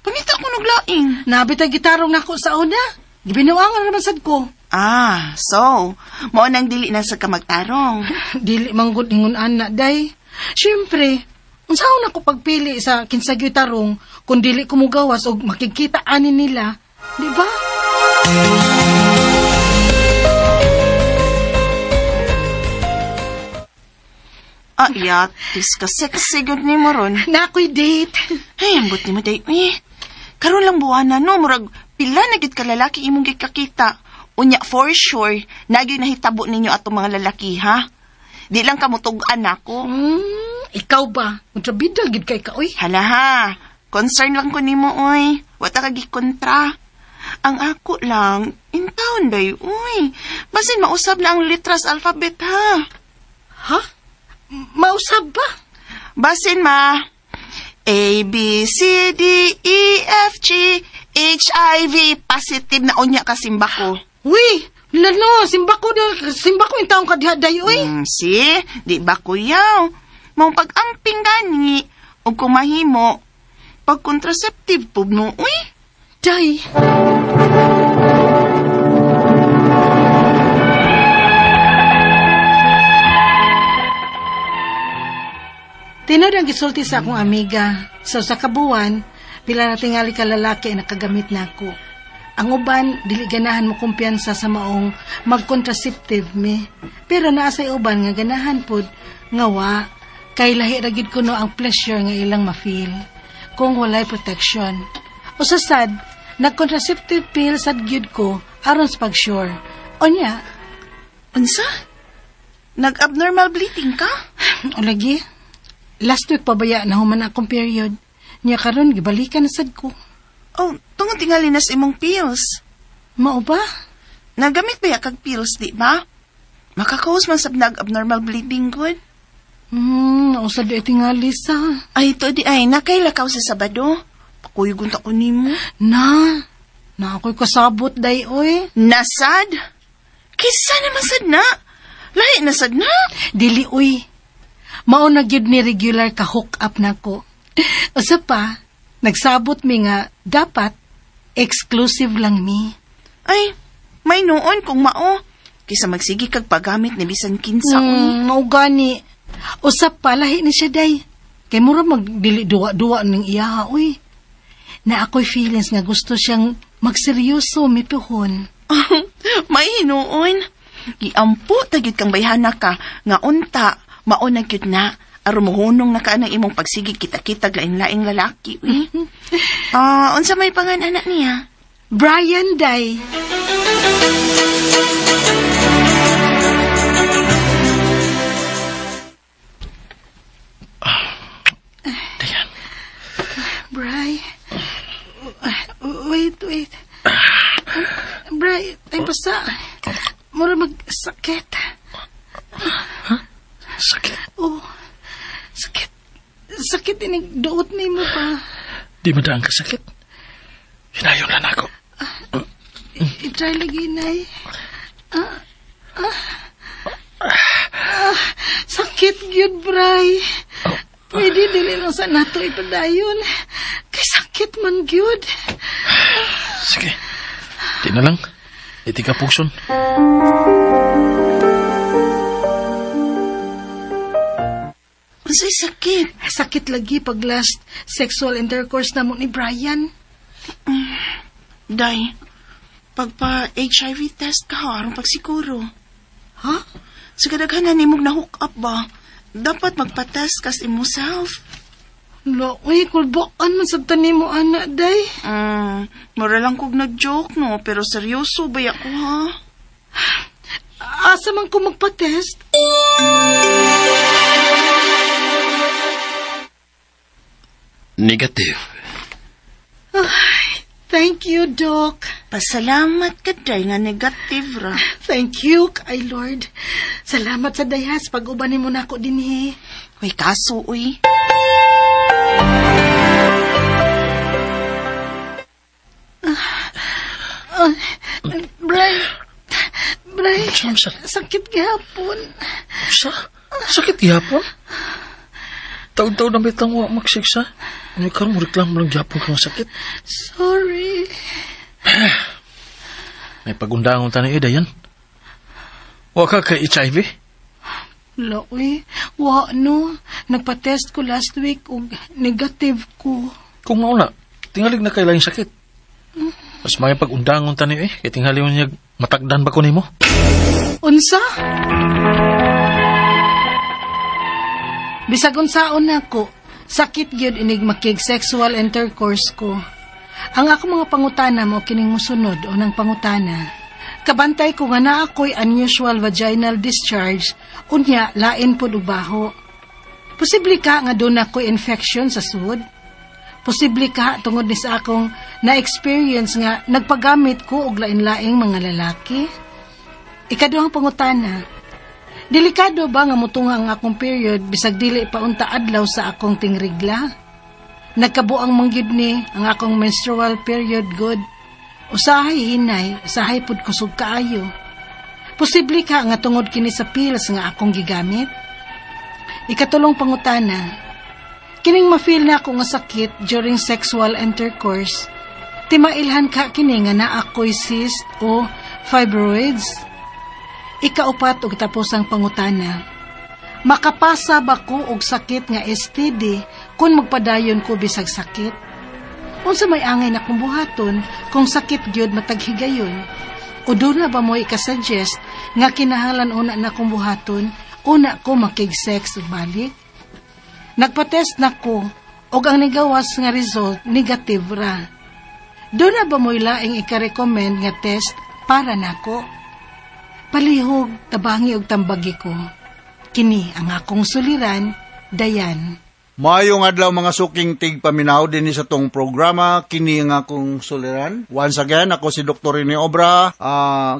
Pangita ko naglaing. Nabit ang gitarong nako sa una. Gibinuangan naman sad ko. Ah, so, mao nang dili na sa kamagtarong. Dili man gud ingon ana day. Siyempre, unsaon ako pagpili sa kinsa gyud tarong kung dili ko mugawas og makikita ani nila, di ba? Ah, yatis ka sexy gud nimo ron. Na ako'y date. Ay, ambot nimo day. Eh, karon lang buwana no, murag pila na gid ka lalaki imong gikakita. Unya for sure, nagyoy nahitabo ninyo atong mga lalaki ha. Di lang ka mutug-an ako. Ikaw ba? Kontrabida gid kay ka oy. Hala ha. Concern lang ko nimo oy. Wata ka gikontra. Ang ako lang in town day oy. Basin mausab na ang litras alphabet ha. Ha? Mausab ba? Basin ma. A B C D E F G H I V positive na unya ka simba ko. Uy, lano, simba ko yung taong kadiha day oy. See, di ba kuyaw? Mao pag-amping gani ug kung mahimo pag contraceptive pub no uy. Day. Tinod ang gisulti sa akong amiga. So sa kabuan, pila na tingali ka lalaki ang nakagamit na ako. Ang uban, dili ganahan mo kumpiyansa sa maong mag-contraceptive me. Pero naa say uban nga ganahan pod nga wa, kay lahi ra gid kuno ang pleasure nga ilang ma-feel kung walay protection. O sa sad, nag-contraceptive pill sad gyud ko aron sa pag-sure. Onya, unsa? Nag-abnormal bleeding ka? O lagi. Last week pabaya na human akong period. Nya karon gibalikan na sad ko. Oh, tungod tingali na sa imong pills. Mao ba? Nagamit ba ya kag pills, di ba? Makakaus man sab nag abnormal bleeding good. Nausa di tingali sa. Ay, ito di ay, nakailakaw sa Sabado. Pakuyog unta ko nimo. Na ako'y kasabot day, oy. Nasad? Kisa naman sad na. Lahi na sad na. Dili, oy. Mao na gyud ni regular ka hook up nako. Usa pa, nagsabot mi nga dapat exclusive lang mi. Ay, may noon kung mao. Kisa magsige kag paggamit ni bisan kinsa, oy. Mao gani. Usa pa, lahi ni siya day. Kay mura magdili duwa-duwa ning iyaha, oy. Na ako'y feelings nga gusto siyang magseryoso, mipuhon. May hinuon. Giampo tagid kang bayhana ka nga unta mao na gyud na aron mohunong na ka ng imong pagsige kita-kita lain-laing lalaki, uy. Unsa may pangan-anak niya? Brian day. Dayan. Bri. Wait. Bri, tayo basta. Mura magsakit. Huh? Sakit? Oh, sakit. Sakit inig duot ni mo pa. Di man daan kasakit. Hinayon lang ako. I-try lagi, Nay. Sakit gyud, Bri. Pwede dili lang sa nato ipadayon. Kay sakit man gyud. Sige. Di na lang. Iti ka pugson. Unsay sakit? Sakit lagi pag last sexual intercourse na mo ni Brian. Day, pagpa-HIV test ka, aron pagsiguro. Ha? Sa kadaghanan nimog na hook up ba? Dapat magpa-test kas imo self. Lo, uy, kulboan man sabtan nimo ana, day. Mura lang kog nag-joke, no? Pero seryoso ba ako, ha? Asa man ko magpa-test? Negative. Ay, thank you, Doc. Pasalamat ka, day, nga negative ra. Thank you, kay Lord. Salamat sa dayas pag-ubanin mo na ako dinhi. Uy, kaso, uy. Bray, sakit gihapon. Sa? Sakit gihapon? Taon-taon na bitang wa magsiksa. Ano karon mo reklamo lang gihapon kang sakit? Sorry. May pagundangon tani dayan. Wa ka kay HIV? Lo, uy, wa no. Nagpa-test ko last week ug negative ko. Kung mauna, tingalig na kay laing sakit. Mas may pagundangon tani eh, kay tingali mo niya matagdan ba ko nimo? Unsa? Bisag unsaon nako, sakit gyud inig makig sexual intercourse ko. Ang ako mga pangutana mo kining mosunod o nang pangutana. Kabantay ko nga naa ako'y unusual vaginal discharge, unya lain pod og baho. Posible ka nga doon ako'y infection sa sud? Posible ka tungod ni sa akong na-experience nga nagpagamit ko og lain-laing mga lalaki? Ikaduhang pangutana, delikado ba nga mutunga ang akong period bisag dili pa unta adlaw sa akong tingrigla? Nagkabuang mangyud ni ang akong menstrual period good. Usahay hinay, usahay pud kusog kaayo. Posible ka nga tungod kini sa pills nga akong gigamit? Ikatulong pangutana, kining ma-feel na ako nga sakit during sexual intercourse, timailhan ka kini nga naa ako'y cyst o fibroids? Ikaupat og tapos ang pangutana, makapasa ba ko og sakit nga STD kung magpadayon ko bisag sakit? Unsa may angay na kong buhaton kung sakit gyud mataghigayon? O doon na ba mo ikasuggest nga kinahanglan una na kong buhaton, una ko makig-sex ug balik? Nagpa-test na ko og ang nigawas nga result negative ra. Doon na ba mo'y laing ika-recommend nga test para nako? Palihog, tabangi og tambagi ko. Kini ang akong suliran, Dayan. Maayong adlaw, mga suking tigpaminaw dinhi sa tong programa "Kini nga Akong Suliran". Once again, ako si Dr. Rene Obra.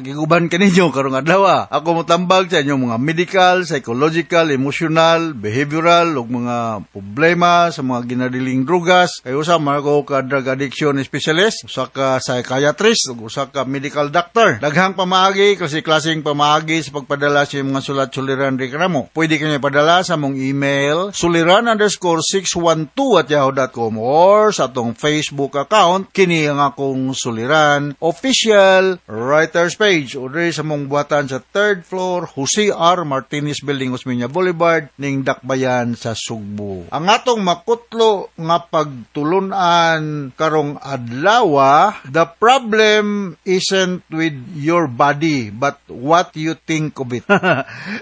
Giguban kaninyo karong adlaw. Ako motambag sa inyong mga medical, psychological, emotional, behavioral ug mga problema sa mga ginadiling drugas. Kay usa man ako ka drug addiction specialist, usa ka psychiatrist ug usa ka medical doctor. Daghang pamaagi, klase-klaseng pamaagi sa pagpadala sa inyong mga sulat, suliran, reklamo. Pwede kanyo padala sa among email suliran_612@yahoo.com or sa atong Facebook account, "Kini ang Akong Suliran Official Writers Page," o diri sa among buhatan sa third floor, Jose R. Martinez Building, Osmeña Boulevard, ning Dakbayan sa Sugbo. Ang atong makutlo nga pagtulunan karong adlaw, "The problem isn't with your body but what you think of it."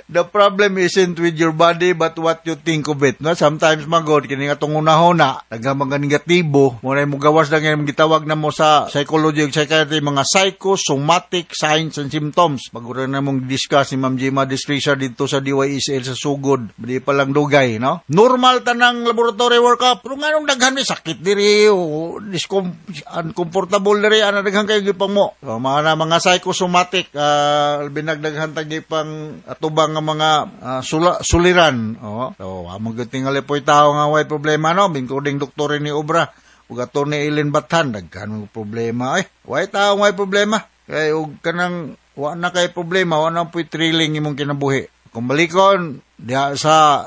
The problem isn't with your body but what you think of it. No? Sometimes magod kini nga atong hunahuna daghang mga negatibo mo na mo gawas lang yung gitawag na mo sa psychology ug psychiatry mga psychosomatic signs and symptoms. Bago na mong discuss ni Ma'am Gemma Destrisa dito sa DYSL sa Sugod. Di pa lang dugay, no? Normal tanang laboratory workup. Pero nganong daghan may sakit diri o uncomfortable diri ana, daghan kayo gipang mo. So, mga na mga psychosomatic binagdaghan tag gipang atubang nga mga suliran. Oh. So, among gyud tingali po'y tao nga way problema, no, including Dr. ni Obra ug Atty. Ellen Bathan, daghan mga problema ay. Way tao way problema. Kay og kanang wa na kay problema, wa na po'y thrilling imong kinabuhi. Kung balikon diha sa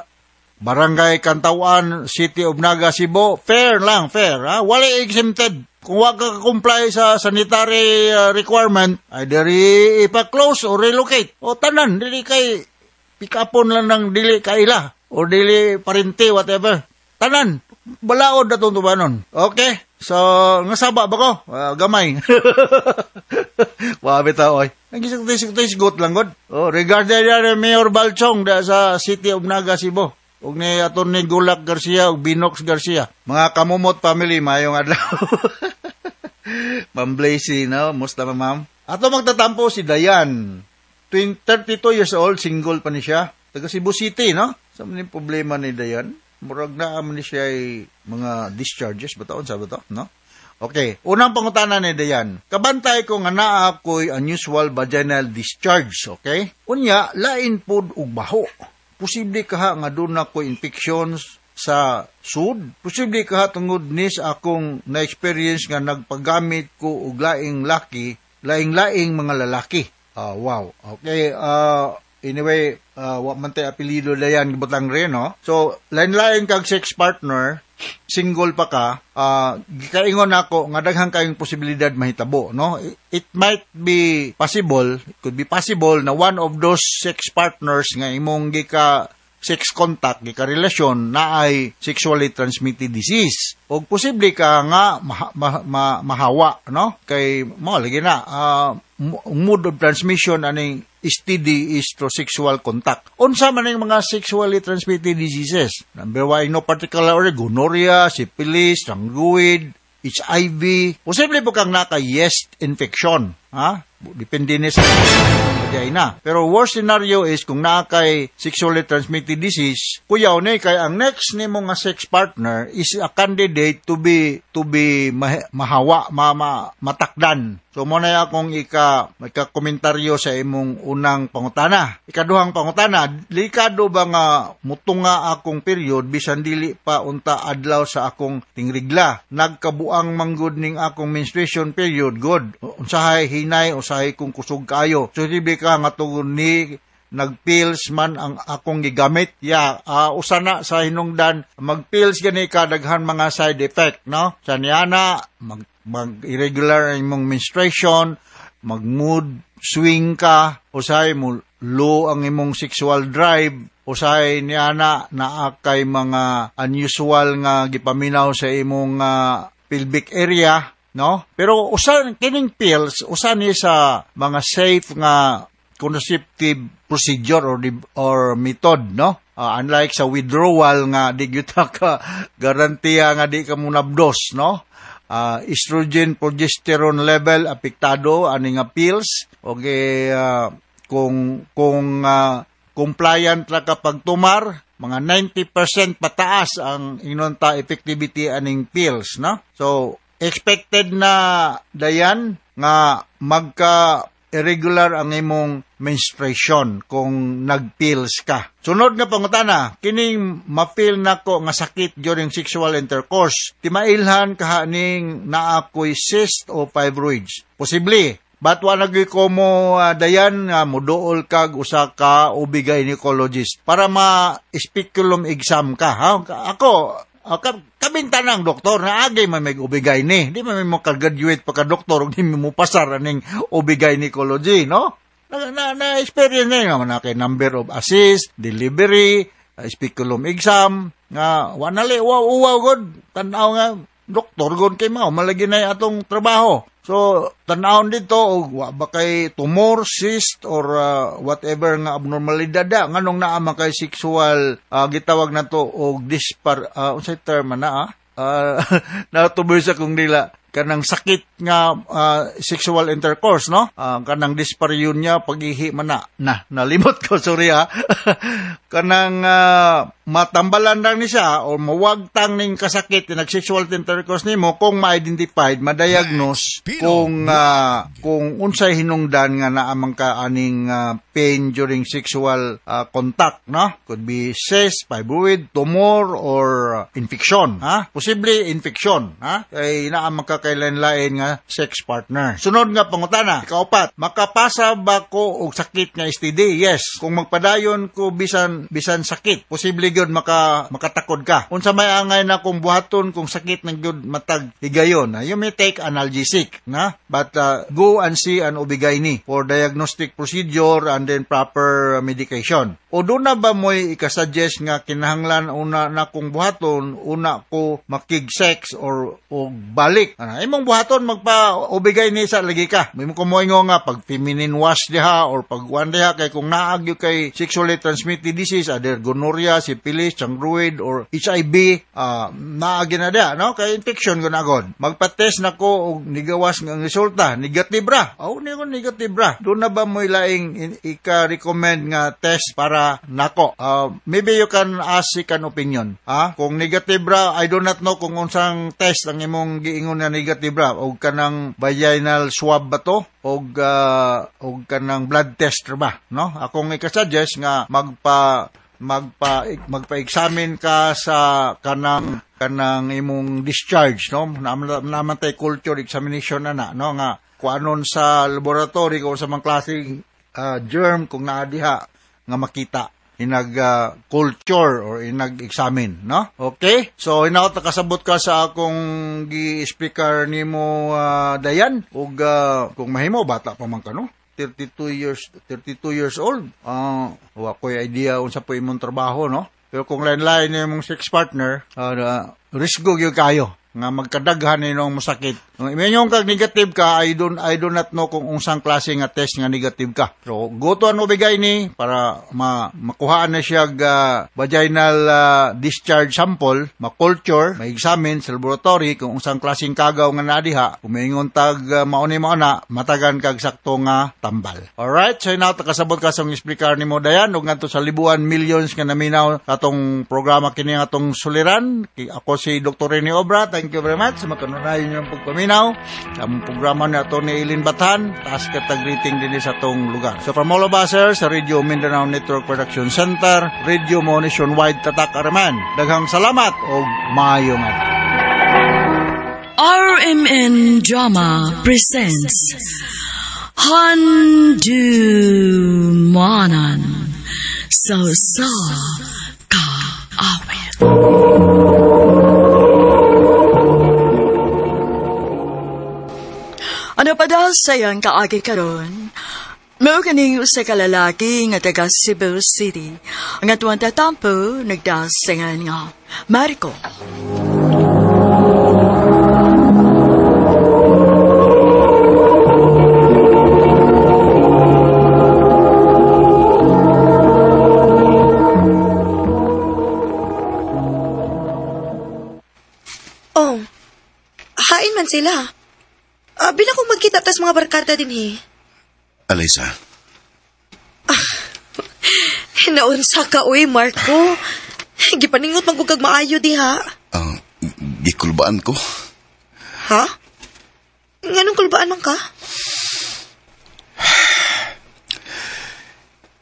Barangay Cantawan, City of Naga, Cebu, fair lang, fair. Ha? Wala exempted. Kung wa ka comply sa sanitary requirement, ay diri ipa-close o relocate. O tanan, dili kay pikapon lang ng dili kaila o dili parente, whatever. Tanan, balaod na itong tubanon. Okay? So, nga saba ba ko? Gamay. Wabi tao, oy. Nagisgot lang, god. Oh, regarding ni Mayor Balchong da sa City of Naga, Cebu. Ug ni Atty. Gulak Garcia ug Binox Garcia. Mga kamumot family, maayong adlaw. Ma'am Blazy, no? Musta ba, ma'am? Ato magtatampo si Dayan. 32 years old, single pa ni siya. Taga Cebu City, no? Sa man yung problema ni Dayan? Murag na man ni siya ay mga discharges ba taon sabi to, no? Okay, unang pangutana ni Dayan. Kabantay ko nga naa ko'y unusual vaginal discharge, okay? Unya, lain pod og baho. Posible kaha nga duna ko infections sa sud? Posible kaha tungod ni sa akong na-experience nga nagpagamit ko og laing laki, laing-laing mga lalaki. Ah, wow. Okay, anyway, wa man tay apelyido Dayan gibutang rin, no? So, lain-lain kag sex partner, single pa ka, gikaingon nako nga daghan kayong posibilidad mahitabo, no? It might be possible, it could be possible na one of those sex partners nga imong gika sex contact, gika relasyon na ay sexually transmitted disease. O posible ka nga mahawa, no? Kay mo lagi na mode of transmission aning STD is through sexual contact. Unsa man ang mga sexually transmitted diseases? Number one, no particular order, gonorrhea, syphilis, ranguid, HIV. Posible po kang naka yeast infection. Ha? Depende ni sa vagina. Pero worst scenario is kung naa kay sexually transmitted disease, kuyaw ni kay ang next nimo nga sex partner is a candidate to be mahawa, matakdan. So mo na akong ika komentaryo sa imong unang pangutana. Ikaduhang pangutana, delikado ba nga mutunga akong period bisan dili pa unta adlaw sa akong tingrigla? Nagkabuang manggod ning akong menstruation period, good. Unsahay hinay, usahay kung kusog kayo. So di ka nga tungod ni nagpills man ang akong gigamit. Ya, usa na sa hinungdan magpills gani ka, daghan mga side effect, no? Sa niana mag irregular ang imong menstruation, mag mood swing ka, usahay mo low ang imong sexual drive, usahay niana naa kay mga unusual nga gipaminaw sa imong pelvic area, no? Pero usa kining pills, usa ni sa mga safe nga contraceptive procedure or method, no? Unlike sa withdrawal nga di gyud ka garantiya nga di ka munabdos, no? Estrogen progesterone level apektado ani nga pills. Okay, kung compliant ra ka pagtumar, Mga 90% pataas ang ingnon ta effectivity aning pills, no? So expected na dayan nga magka irregular ang imong menstruation kung nagpills ka. Sunod nga pangutana, kining ma-feel nako nga sakit during sexual intercourse, timailhan kahaning naa ko'y cyst o fibroids. Posible. But wa nagyoy ko mo dayan nga moduol kag usa ka OB-gynecologist para ma-speculum exam ka, ha? Ako kabintanang doktor na agay man may OB-gyne. Di man may mo ka-graduate pa ka doktor ug di mo pasar aning OB-gynecology, no? Na experience na yun, na kay number of assist, delivery, speculum exam, nga wa na li wow uwaw god tan-aw nga doktor god kay mao malagi na atong trabaho. So tan-awon dito og wa ba kay tumor, cyst or whatever nga abnormalidad da nganong naa man kay sexual gitawag nato og dispar unsay term man na natuboy sa kong dila kanang sakit nga sexual intercourse, no? Kanang dyspareunia pagihi man na nalimot ko, sorry ha. Kanang matambalan lang ni siya o mawagtang ning kasakit nag sexual intercourse nimo kung ma-identified, ma-diagnose kung unsay hinungdan nga naa man ka aning pain during sexual contact, no? Could be cyst, fibroid, tumor or infection, ha? Posible infection, ha? Kay naa man ka kailan-lain nga sex partner. Sunod nga pangutana, ikaupat, makapasa ba ko og sakit nga STD? Yes. Kung magpadayon ko bisan sakit, posible gyud makatakod ka. Unsa may angay na kung buhaton kung sakit ng gyud matag higayon, you may take analgesic, na? But go and see an OB-gyne for diagnostic procedure and then proper medication. O doon na ba mo'y ikasuggest nga kinahanglan una na kung buhaton, una ko makig-sex or o balik? Ano, imong buhaton magpa-OB-gyne sa lagi ka. May mo kumuingo nga pag feminine wash diha or pag one diha kay kung naagyo kay sexually transmitted disease, either gonorrhea, syphilis, chancroid or HIV, naagi na diha, no? Kay infection gunagod. Magpa-test na ko og nigawas nga ang resulta, negative ra. Oh, negative ra. Doon na ba mo'y laing ika-recommend nga test para nako? Maybe you can ask second opinion. Ha? Kung negative ra, I do not know kung unsang test ang imong giingon nga negative ra, og kanang vaginal swab ba to og kanang blood test ra ba, no? Akong ika-suggest nga magpa-examine ka sa kanang imong discharge, no? Naman tay culture examination na no, nga kuanon sa laboratory kung sa mga klaseng germ kung naa diha nga makita inag culture or inag-examine, no? Okay? So hinaot nakasabot ka sa akong gi-speaker nimo Dayan ug kung mahimo bata pa man ka, no? 32 years old. Wa koy idea unsa po imong trabaho, no? Pero kung lain-lain imong sex partner, risgo gyud kayo nga magkadaghan ninong masakit. Kung imenyong kag negative ka, I do not know kung unsang klase nga test nga negative ka. So go to an OB-gyne para makuhaan na siya vaginal discharge sample, ma-culture, ma-examine sa laboratory kung unsang klaseng kagaw nga naa diha. Kung maingon tag mauni mauna, matagan kag sakto nga tambal. Alright, so now kasabot ka sa explicar nimo Dayan ug ngadto sa libuan millions nga naminaw atong programa kini atong suliran. Ako si Dr. Rene Obra. Thank you very much. Makanunayon yung pagpaminaw. Ang programa ni Atty. Eileen Bathan. Taas katag-greeting din sa atong lugar. So from all of us here sa Radio Mindanao Network Production Center, Radio Mo Nationwide Tatak Araman. Daghang salamat og maayong adlaw. RMN Drama presents Handumanan sa Usa Ka Awit. Ano pa daw sayang kaagi karon? Mao kaning usa ka lalaki nga taga Cebu City. Ang atuang tatampo nagdasingan nga Marco. Oh, hain man sila. Abi na kung magkita tas mga barkada din eh. Alaysa. Naunsa ka, uy, Marco. Gipaningot man ko kag maayo diha. Gikulbaan ko. Ha? Nganong kulbaan man ka?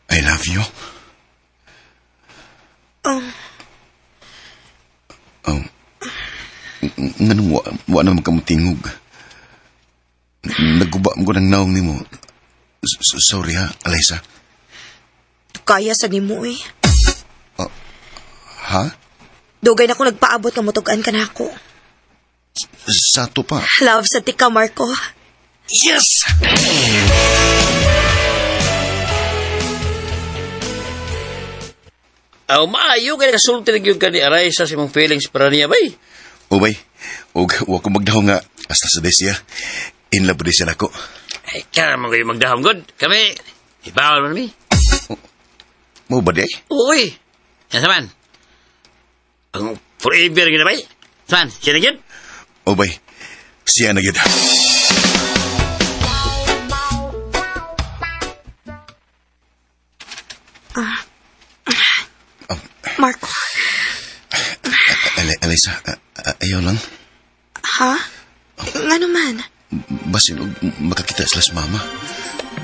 I love you. Nganong wa na magkamutingog. Naguba mo ko ng naong nimo. Sorry ha, Alaysa. Kaya sa nimo eh. Ha? Dugay na ko nagpaabot nga mutug-an ka na ako. Sato pa. Love sa tika, Marco. Yes! Aw, maayo kay nakasulti na gyud ka ni Alaysa sa imong feelings para niya, bay. O bay, og wa ko magdahom nga hasta sa desya. In love siya nako. Ay, kaya mo kayo magdahom, good. Kami, ibawal man mi. Mo ba di? Uy, yan saman. Ang forever gyud bay. Saman, siya na gyud? O bay, siya na gyud. Marco. Alaysa, ayaw lang. Ha? Nga naman? Basin, makakita sila sa mama.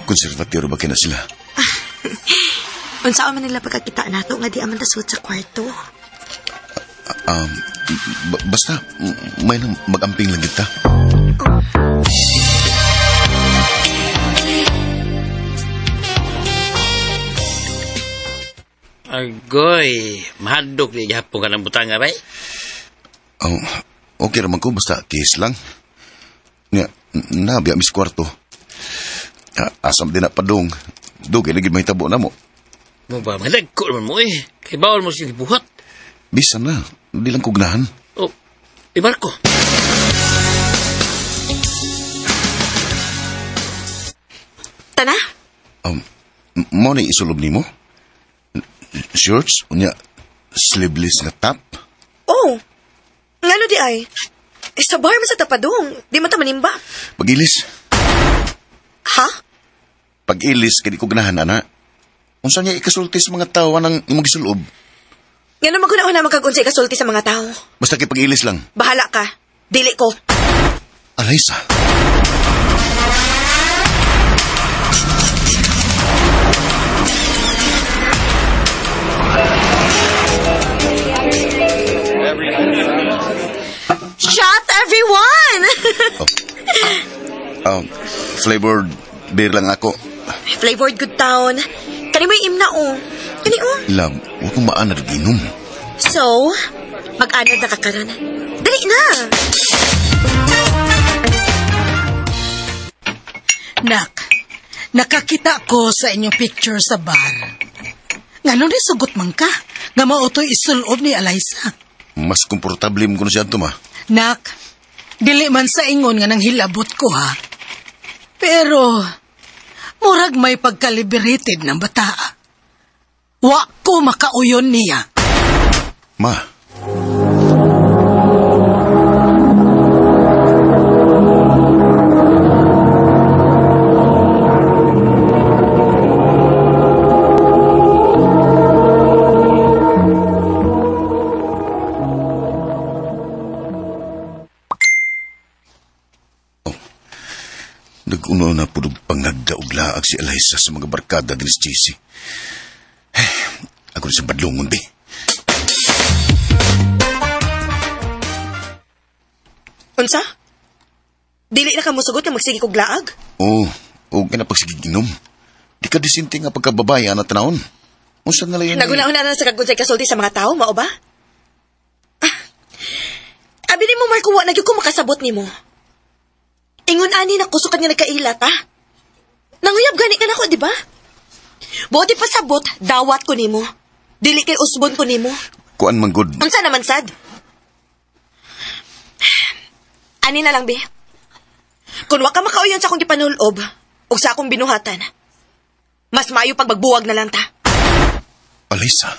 Konservatiro ba kina sila? Unsaon man nila pagkakita nato nga di aman tasud sa kwarto? Basta, may nang mag-amping lang kita. Oh. Agoy, mahadlok di gihapon ka ng butanga, bay. Oh, okay raman ko, basta kiss lang. Nga, nabiya mis kwarto. Asam din na padung. Dugay lagi may tabo na mo. Mo ba, malagko naman mo eh. Kay bawal mo siyang ibuhat. Bisan na, hindi lang kugnahan. Oh, Marco. Tana? Mo na isulob ni mo? Shorts, unya, sleeveless na top? Oh, ngano di ay? Sa bar man sa tapadong, di man ta manimba. Pag-ilis. Ha? Pag-ilis, kaya di ko ganahan, ana. Unsa niya ikasulti sa mga tao ng imong gisulob? Ngano maguna-una magkagunsa ikasulti sa mga tao? Basta kay pag-ilis lang. Bahala ka. Dili ko. Alaysa. Shot everyone! Oh. Flavored beer lang ako. Flavored good town. Kani mo'y imna oh. Kani oh. Love, huwag kong maanad ginom. So, mag-anad na kakaran. Dali na! Nak, nakakita ko sa inyong picture sa bar. Ngano ni sugot man ka? Nga mautoy isulob ni Alaysa. Mas komportable mo kuno siya ato, ma. Nak, dili man sa ingon nga nang hilabot ko, ha? Pero, murag may pagka-liberated ng bata. Wa ko makauyon niya. Ma. Nag-uno na po pangagdauglaag si Alaysa sa mga barkada din si JC. Ako rin sa badlungon, be. Unsa? Dili na ka musugot nga magsige kog laag? Oo, oh, kinapagsigig inom. Di ka disinti nga pagkababaya na tanawon. Unsa na lang yun? Naguna-una na sa kagunsay kasulti sa mga tao, mao ba? Abi nimo, Marco, wa na gyud ko makasabot nimo. Ingon ani na kusukan nga nagkailat, ha? Nanguyab gani ka nako, di ba? Buti pa sabot, dawat ko nimo. Dili kay usbon ko nimo. Kuan man good. Unsa naman sad? Ani na lang, be. Kung wa ka makauyon sa akong gipanulob ug sa akong binuhatan, mas maayo pag magbuwag na lang ta. Alaysa.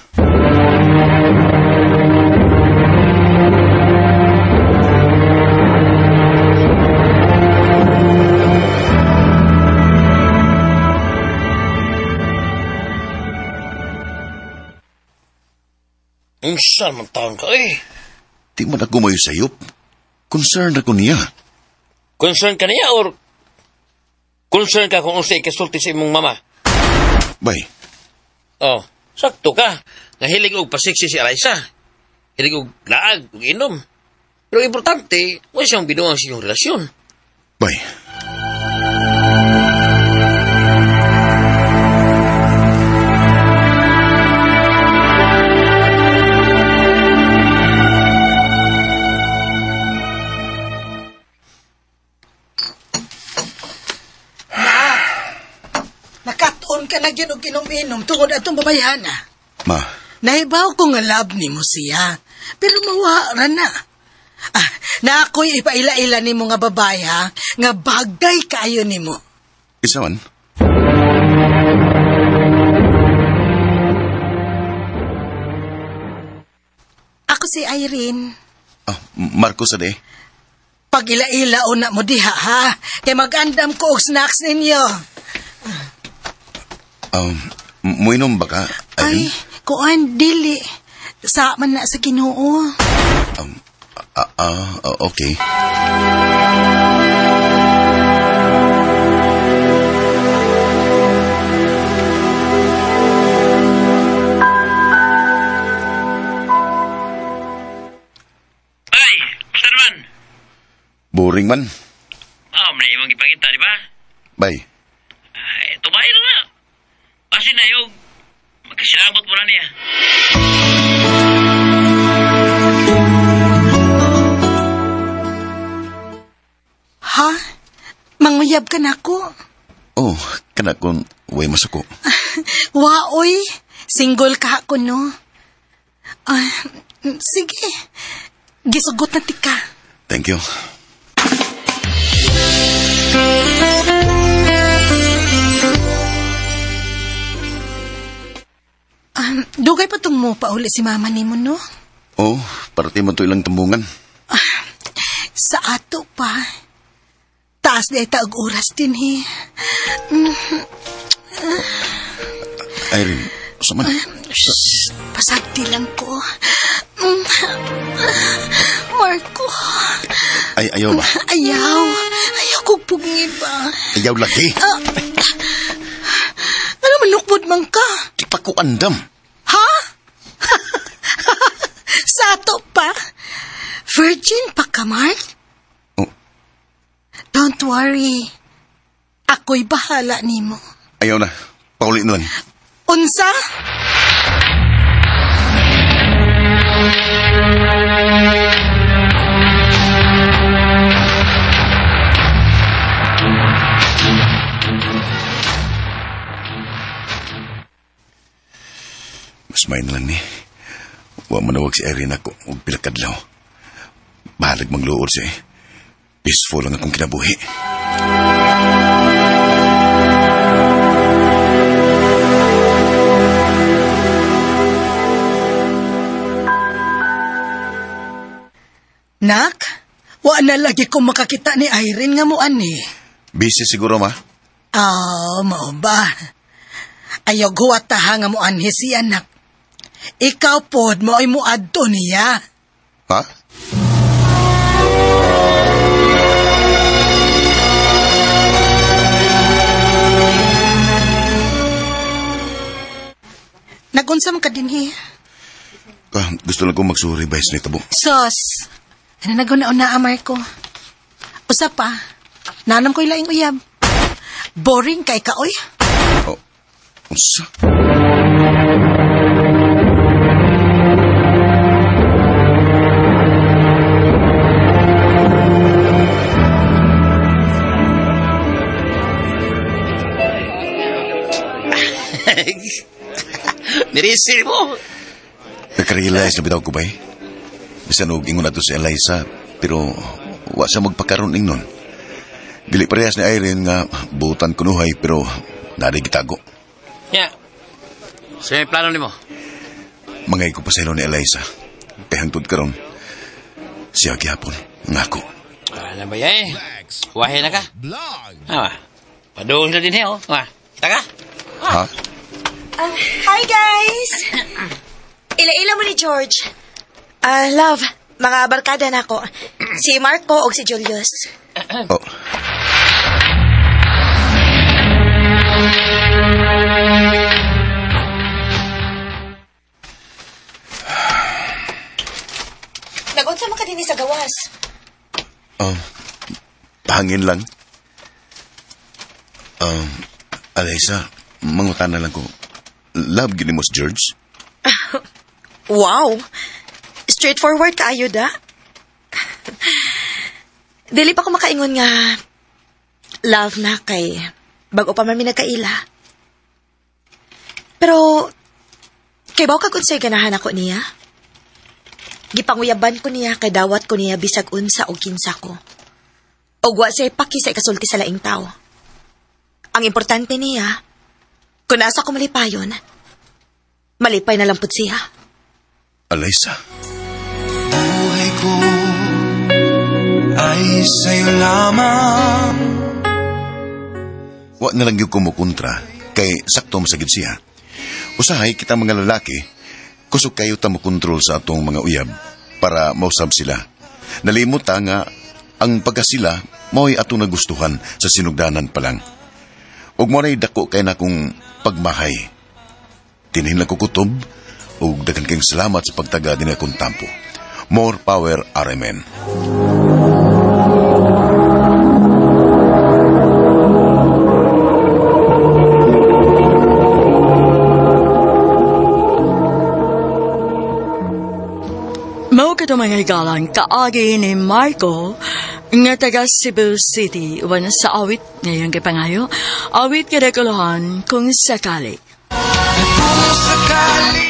Unsa man taon ka, eh. Di man ako mayo sayop. Concerned ako niya. Concern ka niya or concern ka kung unsay ikasulti sa imong mama? Bay. Oh, sakto ka. Nahilig og pasiksi si Eliza. Hilig og laag, og inom. Pero importante, wala siyang binuang sa inyong relasyon. Bay. Nakatuon ka na gyud og inom-inom tungod atong babayhana. Ma. Nahibaw ko nga love nimo siya, pero mawa ra na. Ah, na ako'y ipaila-ila nimo nga babae ha, nga bagay kaayo nimo. Isa man? Ako si Irene. Ah, Marcos ade. Pag ila-ila una mo diha ha, kay mag-andam ko og snacks ninyo. Muinom ba ka, Irene? Ay, kuan, dili. Sa man na sa Ginoo. Okay. Ay, basta naman. Boring man. Ah, may imong ipakita, di ba? Bay. Ay, tumayo na nga. Kasi na yung magkasilabot mo na niya. Ha? Manguyab ka na ako? Oh, kana kung way masuko. Waoy, single ka ako, no? Ah, sige, gisugot na tika. Thank you. Dugay pa tong mo pauli si mama nimo, no? Oh, parte man to ilang tumbungan. Sa ato pa. Taas na ita og oras din, he. Irene, sa man? Shh, pasagdi lang ko. Marco. Ay, ayaw ba? Ayaw. Ayaw kong pugngi ba? Ayaw lagi. Ano manukbod man ka? Di pa ko andam. Ha? Sa ato pa? Virgin pa ka, Mark? Oh. Don't worry. Ako'y bahala nimo. Ayaw na. Pauli na lang. Unsa? Mas may na lang ni. Wa manawag si Irene ako og pila kadlaw. Bahalag magluod siya. Peaceful lang akong kinabuhi. Nak, wa na lagi ko makakita ni Irene nga mo ani. Busy siguro, ma? Ah, mao ba? Ayaw guwat ta nga mo anhi si anak. Ikaw pod mo ay muadto niya. Ha? Nagunsa man ka dinhi? Gusto lang kong magsuri ba sa nitabo. Sos, ano naguna-una, Marco? Usa pa, nanam ko'y laing uyab. Boring kay ka, oy. Oh, unsa? Nirisir mo. Nakarealize na bitaw ko ba eh? Bisan og ingon ato si Eliza, pero wa siya magpakaroon ingnon. Dili parehas ni Irene nga butan kunuhay pero nari gitago. Ya. So may plano nimo? Mangay ko pasaylo ni Eliza. Kay hangtod karon siya gihapon ngako. Ano ba yan eh? Wahe na ka? Ah, padoon sila din eh, oh. Ah, kita ka? Ha? Hi, guys! Ila-ila mo ni George. Ah, love, mga barkada na ako. Si Marco o si Julius. Oh. Nag-unsa man ka dinhi sa gawas? Oh, pahangin lang. Alaysa, mangutan na lang ko. Love gini mo si George? Wow! Straightforward kaayo da. Dili pa ko makaingon nga love na kay bago pa man mi nagkaila. Pero kay baw kag unsay ganahan ako niya? Gipanguyaban ko niya kay dawat ko niya bisag unsa og kinsa ko. Og wa siya paki sa ikasulti sa laing tao. Ang importante niya, kung asa ko malipayon, malipay na lang pud siya. Alaysa. Buhay ko ay sa'yo lamang. Wa na lang yung kumukontra kay sakto masagid siya. Usahay kita mga lalaki, kusog kayo ta mokontrol sa atong mga uyab para mausab sila. Nalimot ta nga ang pagkasila mao'y atong nagustuhan sa sinugdanan pa lang. Ug mo na'y dako kay na kong pagmahay. Tinhin lang ko kutob ug daghan kayong salamat sa pagtaga din akong tampo. More power, RMN. Mao kato mga higalan, kaagi ni Marco nga taga Cebu City, uban sa awit ngayong gipangayo, awit kadakuluhan kung sakali. Kung sakali